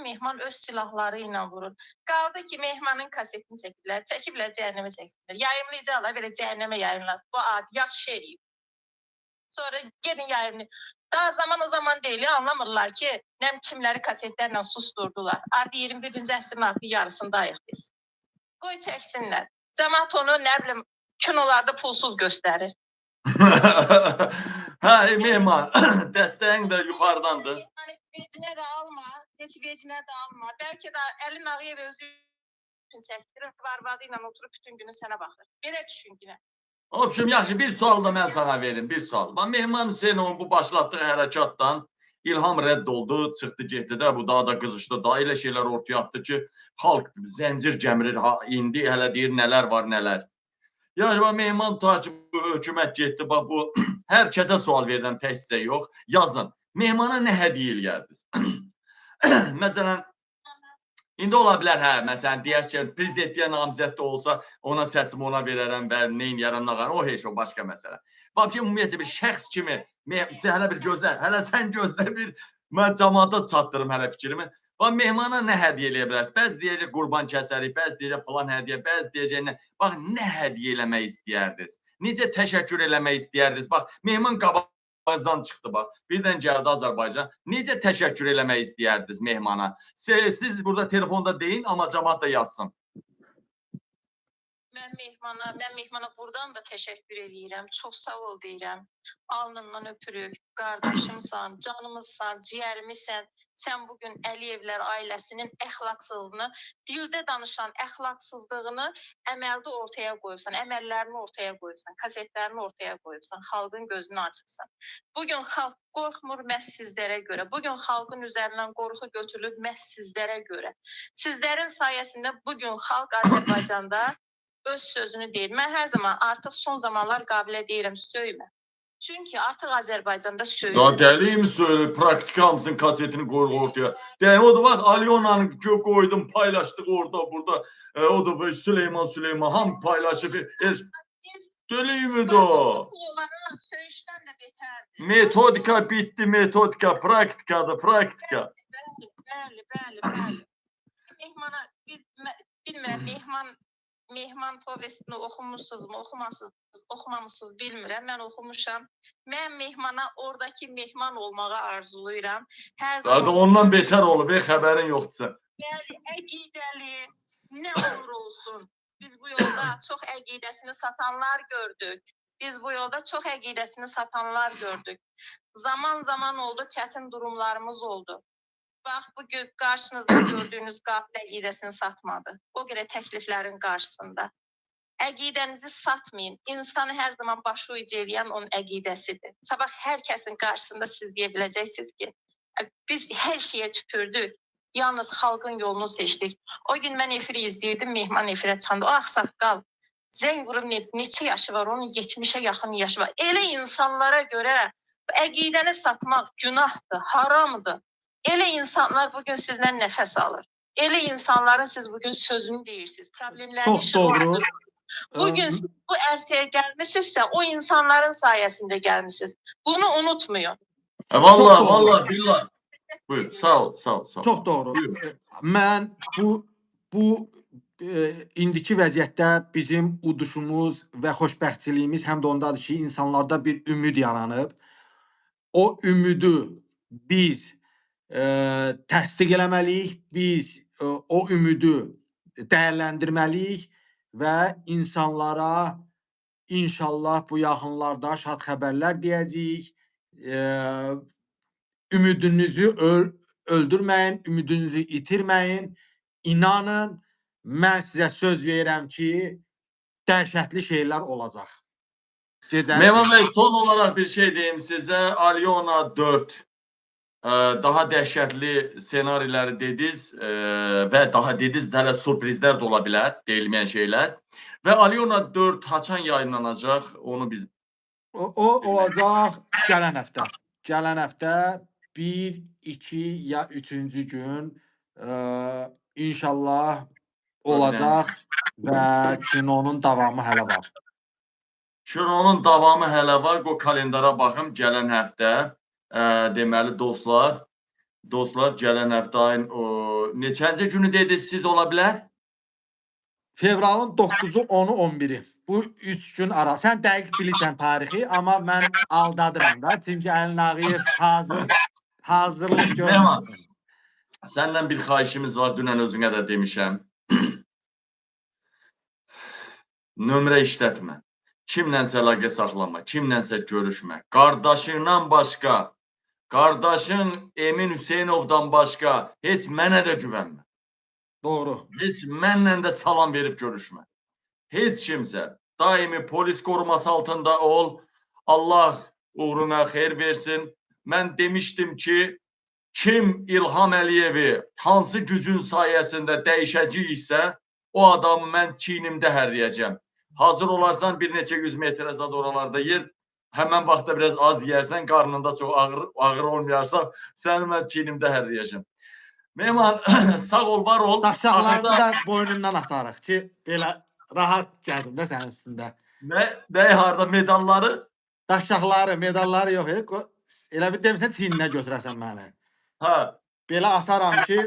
mehman öz silahları ilə vurur. Qaldı ki, mehmanın kasetini çəkiblər, çəkiblər cəhənnəmə çəksinlər. Yayımlayacaqlar, belə cəhənnəmə yayımlasın. Bu adi, yaxşı eləyib. Sonra gedin yayımlayın. Daha zaman o zaman deyil, anlamırlar ki, nəm kimləri kasetlərlə susturdular. Artıq 21-ci əsrin artıq yarısındayıq biz. Qoy çəksinlər. Camaat onu nə bilim kinolarda pulsuz göstərir. Hə, mehman, dəstəyin də yuxarıdandır. Yəni vecinə də alma, heç vecinə də alma. Bəlkə də Əli Nağıyev özü üçün çəkdirir, arvadı ilə oturub bütün günü sənə baxır. Belə düşün yenə. Obşim, yaxşı, bir sual da mən sana verim, bir sual. Bax, Mehman Hüseynovun bu başlatdığı hərəkatdan İlham rədd oldu, çıxdı, getdi də, bu daha da qızışdı, daha elə şeylər ortaya atdı ki, xalq zəncir gəmirir, ha, indi hələ deyir nələr var, nələr. Yəni, bax, Mehman ta ki, bu hökumət getdi, bax, bu hər kəsə sual verirəm, tək sizə yox, yazın. Mehmana nə hədiyyə eləyərdiniz? Məsələn, indi ola bilər, hə, məsələn, deyər ki, prezidentliyə namizəd də olsa, ona səsimi ona verərəm və neyniyərəm, nağarım, o heç o başqa məsələ. Bax, ümumiyyətcə bir şəxs kimi, sən hələ bir gözlə, hələ sən gözlə bir, mən camaata çatdırım hələ fikrimi. Bax mehmana nə hədiyyə eləyə bilərsiniz? Bəzi deyəcək qurban kəsərik, bəzi deyəcək falan hədiyyə, bəzi deyəcək nə. Bax nə hədiyyə eləmək istəyərdiniz? Necə təşəkkür eləmək istəyərdiniz? Bax mehman qabağınızdan çıxdı bax. Birdən gəldi Azərbaycan. Necə təşəkkür eləmək istəyərdiniz mehmana? Siz burada telefonda deyin, amma camaat da yazsın. Mən mehmana buradan da təşəkkür eləyirəm. Çox sağ ol deyirəm. Alnından öpürük. Qardaşımsan, canımızsan, ciyərimizsən. Sən bu gün Əliyevlər ailəsinin əxlaqsızlığını, dildə danışan əxlaqsızlığını əməldə ortaya qoyubsan, əməllərini ortaya qoyubsan, kasetlərini ortaya qoyubsan, xalqın gözünü açıbsan. Bu gün xalq qorxmur məhz sizlərə görə. Bu gün xalqın üzərindən qorxu götürülüb məhz sizlərə görə. Sizlərin sayəsində bu gün xalq Azərbaycanda öz sözünü deyir. Mən hər zaman, artıq son zamanlar Qabilə deyirəm, söymə. Çünki artıq Azərbaycanda Daha söyülür. Dəliyim söyle, praktika hamısının kasetini qoyuruq ortaya. Yəni o da bax Alyona'nı qoydum, paylaşdıq orada, burada. O da böyle Süleyman Süleyman ham paylaşıb. Dəliyim də. Olara söyüşdən də betərdir. Metodika bitdi, metodika, praktikadır, praktika. Bəli. Mehmana biz bilmirəm, mehman povestini oxumusunuzmu, oxumasınız, oxumamısınız bilmirəm. Mən oxumuşam. Mən mehmana oradakı mehman olmağı arzulayıram. Hər Zaten zaman ondan betər olub, xəbərin yoxdursa. Bəli, əqidəli, nə olur olsun. Biz bu yolda çox əqidəsini satanlar gördük. Biz bu yolda çox əqidəsini satanlar gördük. Zaman zaman oldu, çətin durumlarımız oldu. Bax, bu gün qarşınızda gördüyünüz Qabil əqidəsini satmadı. O qədər təkliflərin qarşısında. Əqidənizi satmayın. İnsanı hər zaman başı uca eləyən onun əqidəsidir. Sabah hər kəsin qarşısında siz deyə biləcəksiniz ki, biz hər şeyə tüpürdük. Yalnız xalqın yolunu seçdik. O gün mən efiri izləyirdim, mehman efirə çıxanda. O ağsaqqal zəng vurub neçə yaşı var, onun 70-ə yaxın yaşı var. Elə insanlara görə əqidəni satmaq günahdır, haramdır. Elə insanlar bugün sizdən nəfəs alır. Elə insanların siz bugün sözünü deyirsiniz, problemlərini Çox doğru. Bugün siz bu ərsəyə gəlmisinizsə, o insanların sayəsində gəlmisiniz. Bunu unutmayın. Vallahi, Çox doğru. vallahi, billah. Buyur, sağ ol, sağ ol, sağ ol. Çox doğru. Buyur. Mən bu indiki vəziyyətdə bizim uduşumuz və xoşbəxtçiliyimiz həm də ondadır ki, insanlarda bir ümid yaranıb. O ümidi biz təsdiq eləməliyik, biz o ümidi dəyərləndirməliyik və insanlara inşallah bu yaxınlarda şad xəbərlər deyəcəyik. Ümidinizi öldürməyin, ümidinizi itirməyin. İnanın, mən sizə söz verirəm ki, dəhşətli şeylər olacaq. Gecənin Mehman Bey, son olarak bir şey diyeyim size. Alyona 4 daha dəhşətli senariləri dediniz və daha dediniz hələ sürprizlər də ola bilər, deyilməyən şeylər. Və Alyona 4 haçan yayımlanacaq? Onu biz O olacaq gələn həftə. Gələn həftə 1, 2 ya 3-cü gün inşallah olacaq və kinonun davamı hələ var. Kinonun davamı hələ var. Qoy kalendara baxım gələn həftə. Deməli dostlar, gələn həftə ayın o, neçənci günü dediniz siz ola bilər? Fevralın 9-u, 10-u, 11-i. Bu 3 gün ara. Sən dəqiq bilirsən tarixi, amma mən aldadıram da. Çünki Əlin Ağayev hazırlıq görməsin. Səndən bir xahişimiz var. Dünən özünə də demişəm. Nömrə işlətmə. Kimlənsə əlaqə saxlama, kimlənsə görüşmə. Qardaşından başqa, qardaşın Emin Hüseynovdan başqa heç mənə də güvənmə. Doğru. Heç mənlə də salam verib görüşmə. Heç kimsə. Daimi polis koruması altında ol. Allah uğruna xeyir versin. Mən demişdim ki, kim İlham Əliyevi hansı gücün sayəsində dəyişəcəksə, o adamı mən çiynimdə hərləyəcəm. Hazır olarsan bir neçə yüz metrə zad oralarda yer. Həmən vaxtda biraz az yeyərsən, qarnında çox ağır ağır olmayarsan, səni mən çiynimdə hərləyəcəm. Mehman, sağ ol, var ol. Daşaqlarını Axırda da boynundan asarıq ki, belə rahat gəzim də sənin üstündə. Nə harda medalları? Daşaqları, medalları yox, elə bir demisən çiyninə götürəsən məni. Ha. Belə asaram ki,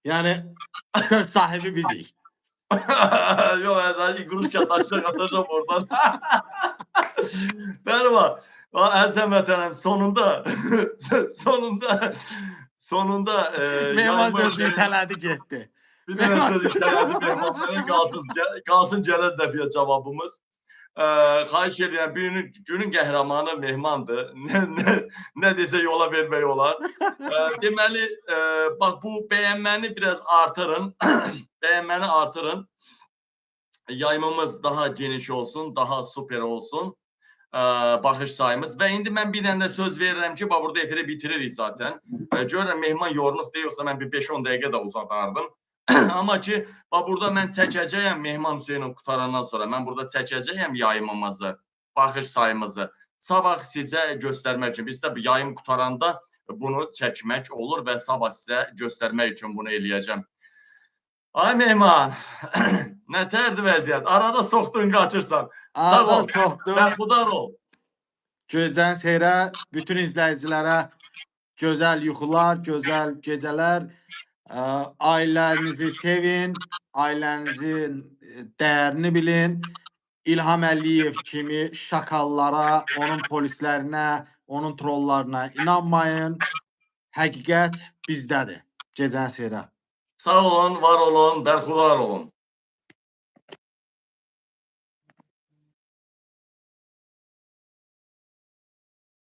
yəni söz sahibi bizik. Yox, əzəli quruşka daşacaq atacağım oradan. Merhaba. Əziz vətənim, sonunda sonunda sonunda Mehman yayımı- sözünü itələdi getdi. Bir dənə söz itələdi Mehman. Mənə qalsın, qalsın gələn dəfəyə cavabımız. Xahiş edirəm, günün, günün qəhrəmanı Mehmandır. Nə desə yola vermək olar. Deməli, bax bu bəyənməni biraz artırın. Bəyənməni artırın. Yayımımız daha geniş olsun, daha super olsun. Baxış sayımız və indi mən bir dənə də söz verirəm ki, bax burada efiri bitiririk zaten. Görürəm Mehman yorulub deyə, yoxsa mən bir 5-10 dəqiqə də uzadardım. Amma ki, bax burada mən çəkəcəyəm Mehman Hüseynov qutarandan sonra mən burada çəkəcəyəm yayımımızı, baxış sayımızı. Sabah sizə göstərmək üçün, bizdə bu yayım qutaranda bunu çəkmək olur və sabah sizə göstərmək üçün bunu eləyəcəm. Ay Mehman, nə tərdir vəziyyət? Arada soxdun, qaçırsan. Sağ Arada ol. soxdum. Bərxudar ol. Gecən xeyrə, bütün izləyicilərə gözəl yuxular, gözəl gecələr. Ailənizi sevin, ailenizin dəyərini bilin. İlham Əliyev kimi şakallara, onun polislərinə, onun trollarına inanmayın. Həqiqət bizdədir. Gecən xeyrə. Sağ olun, var olun, bərxudar olun.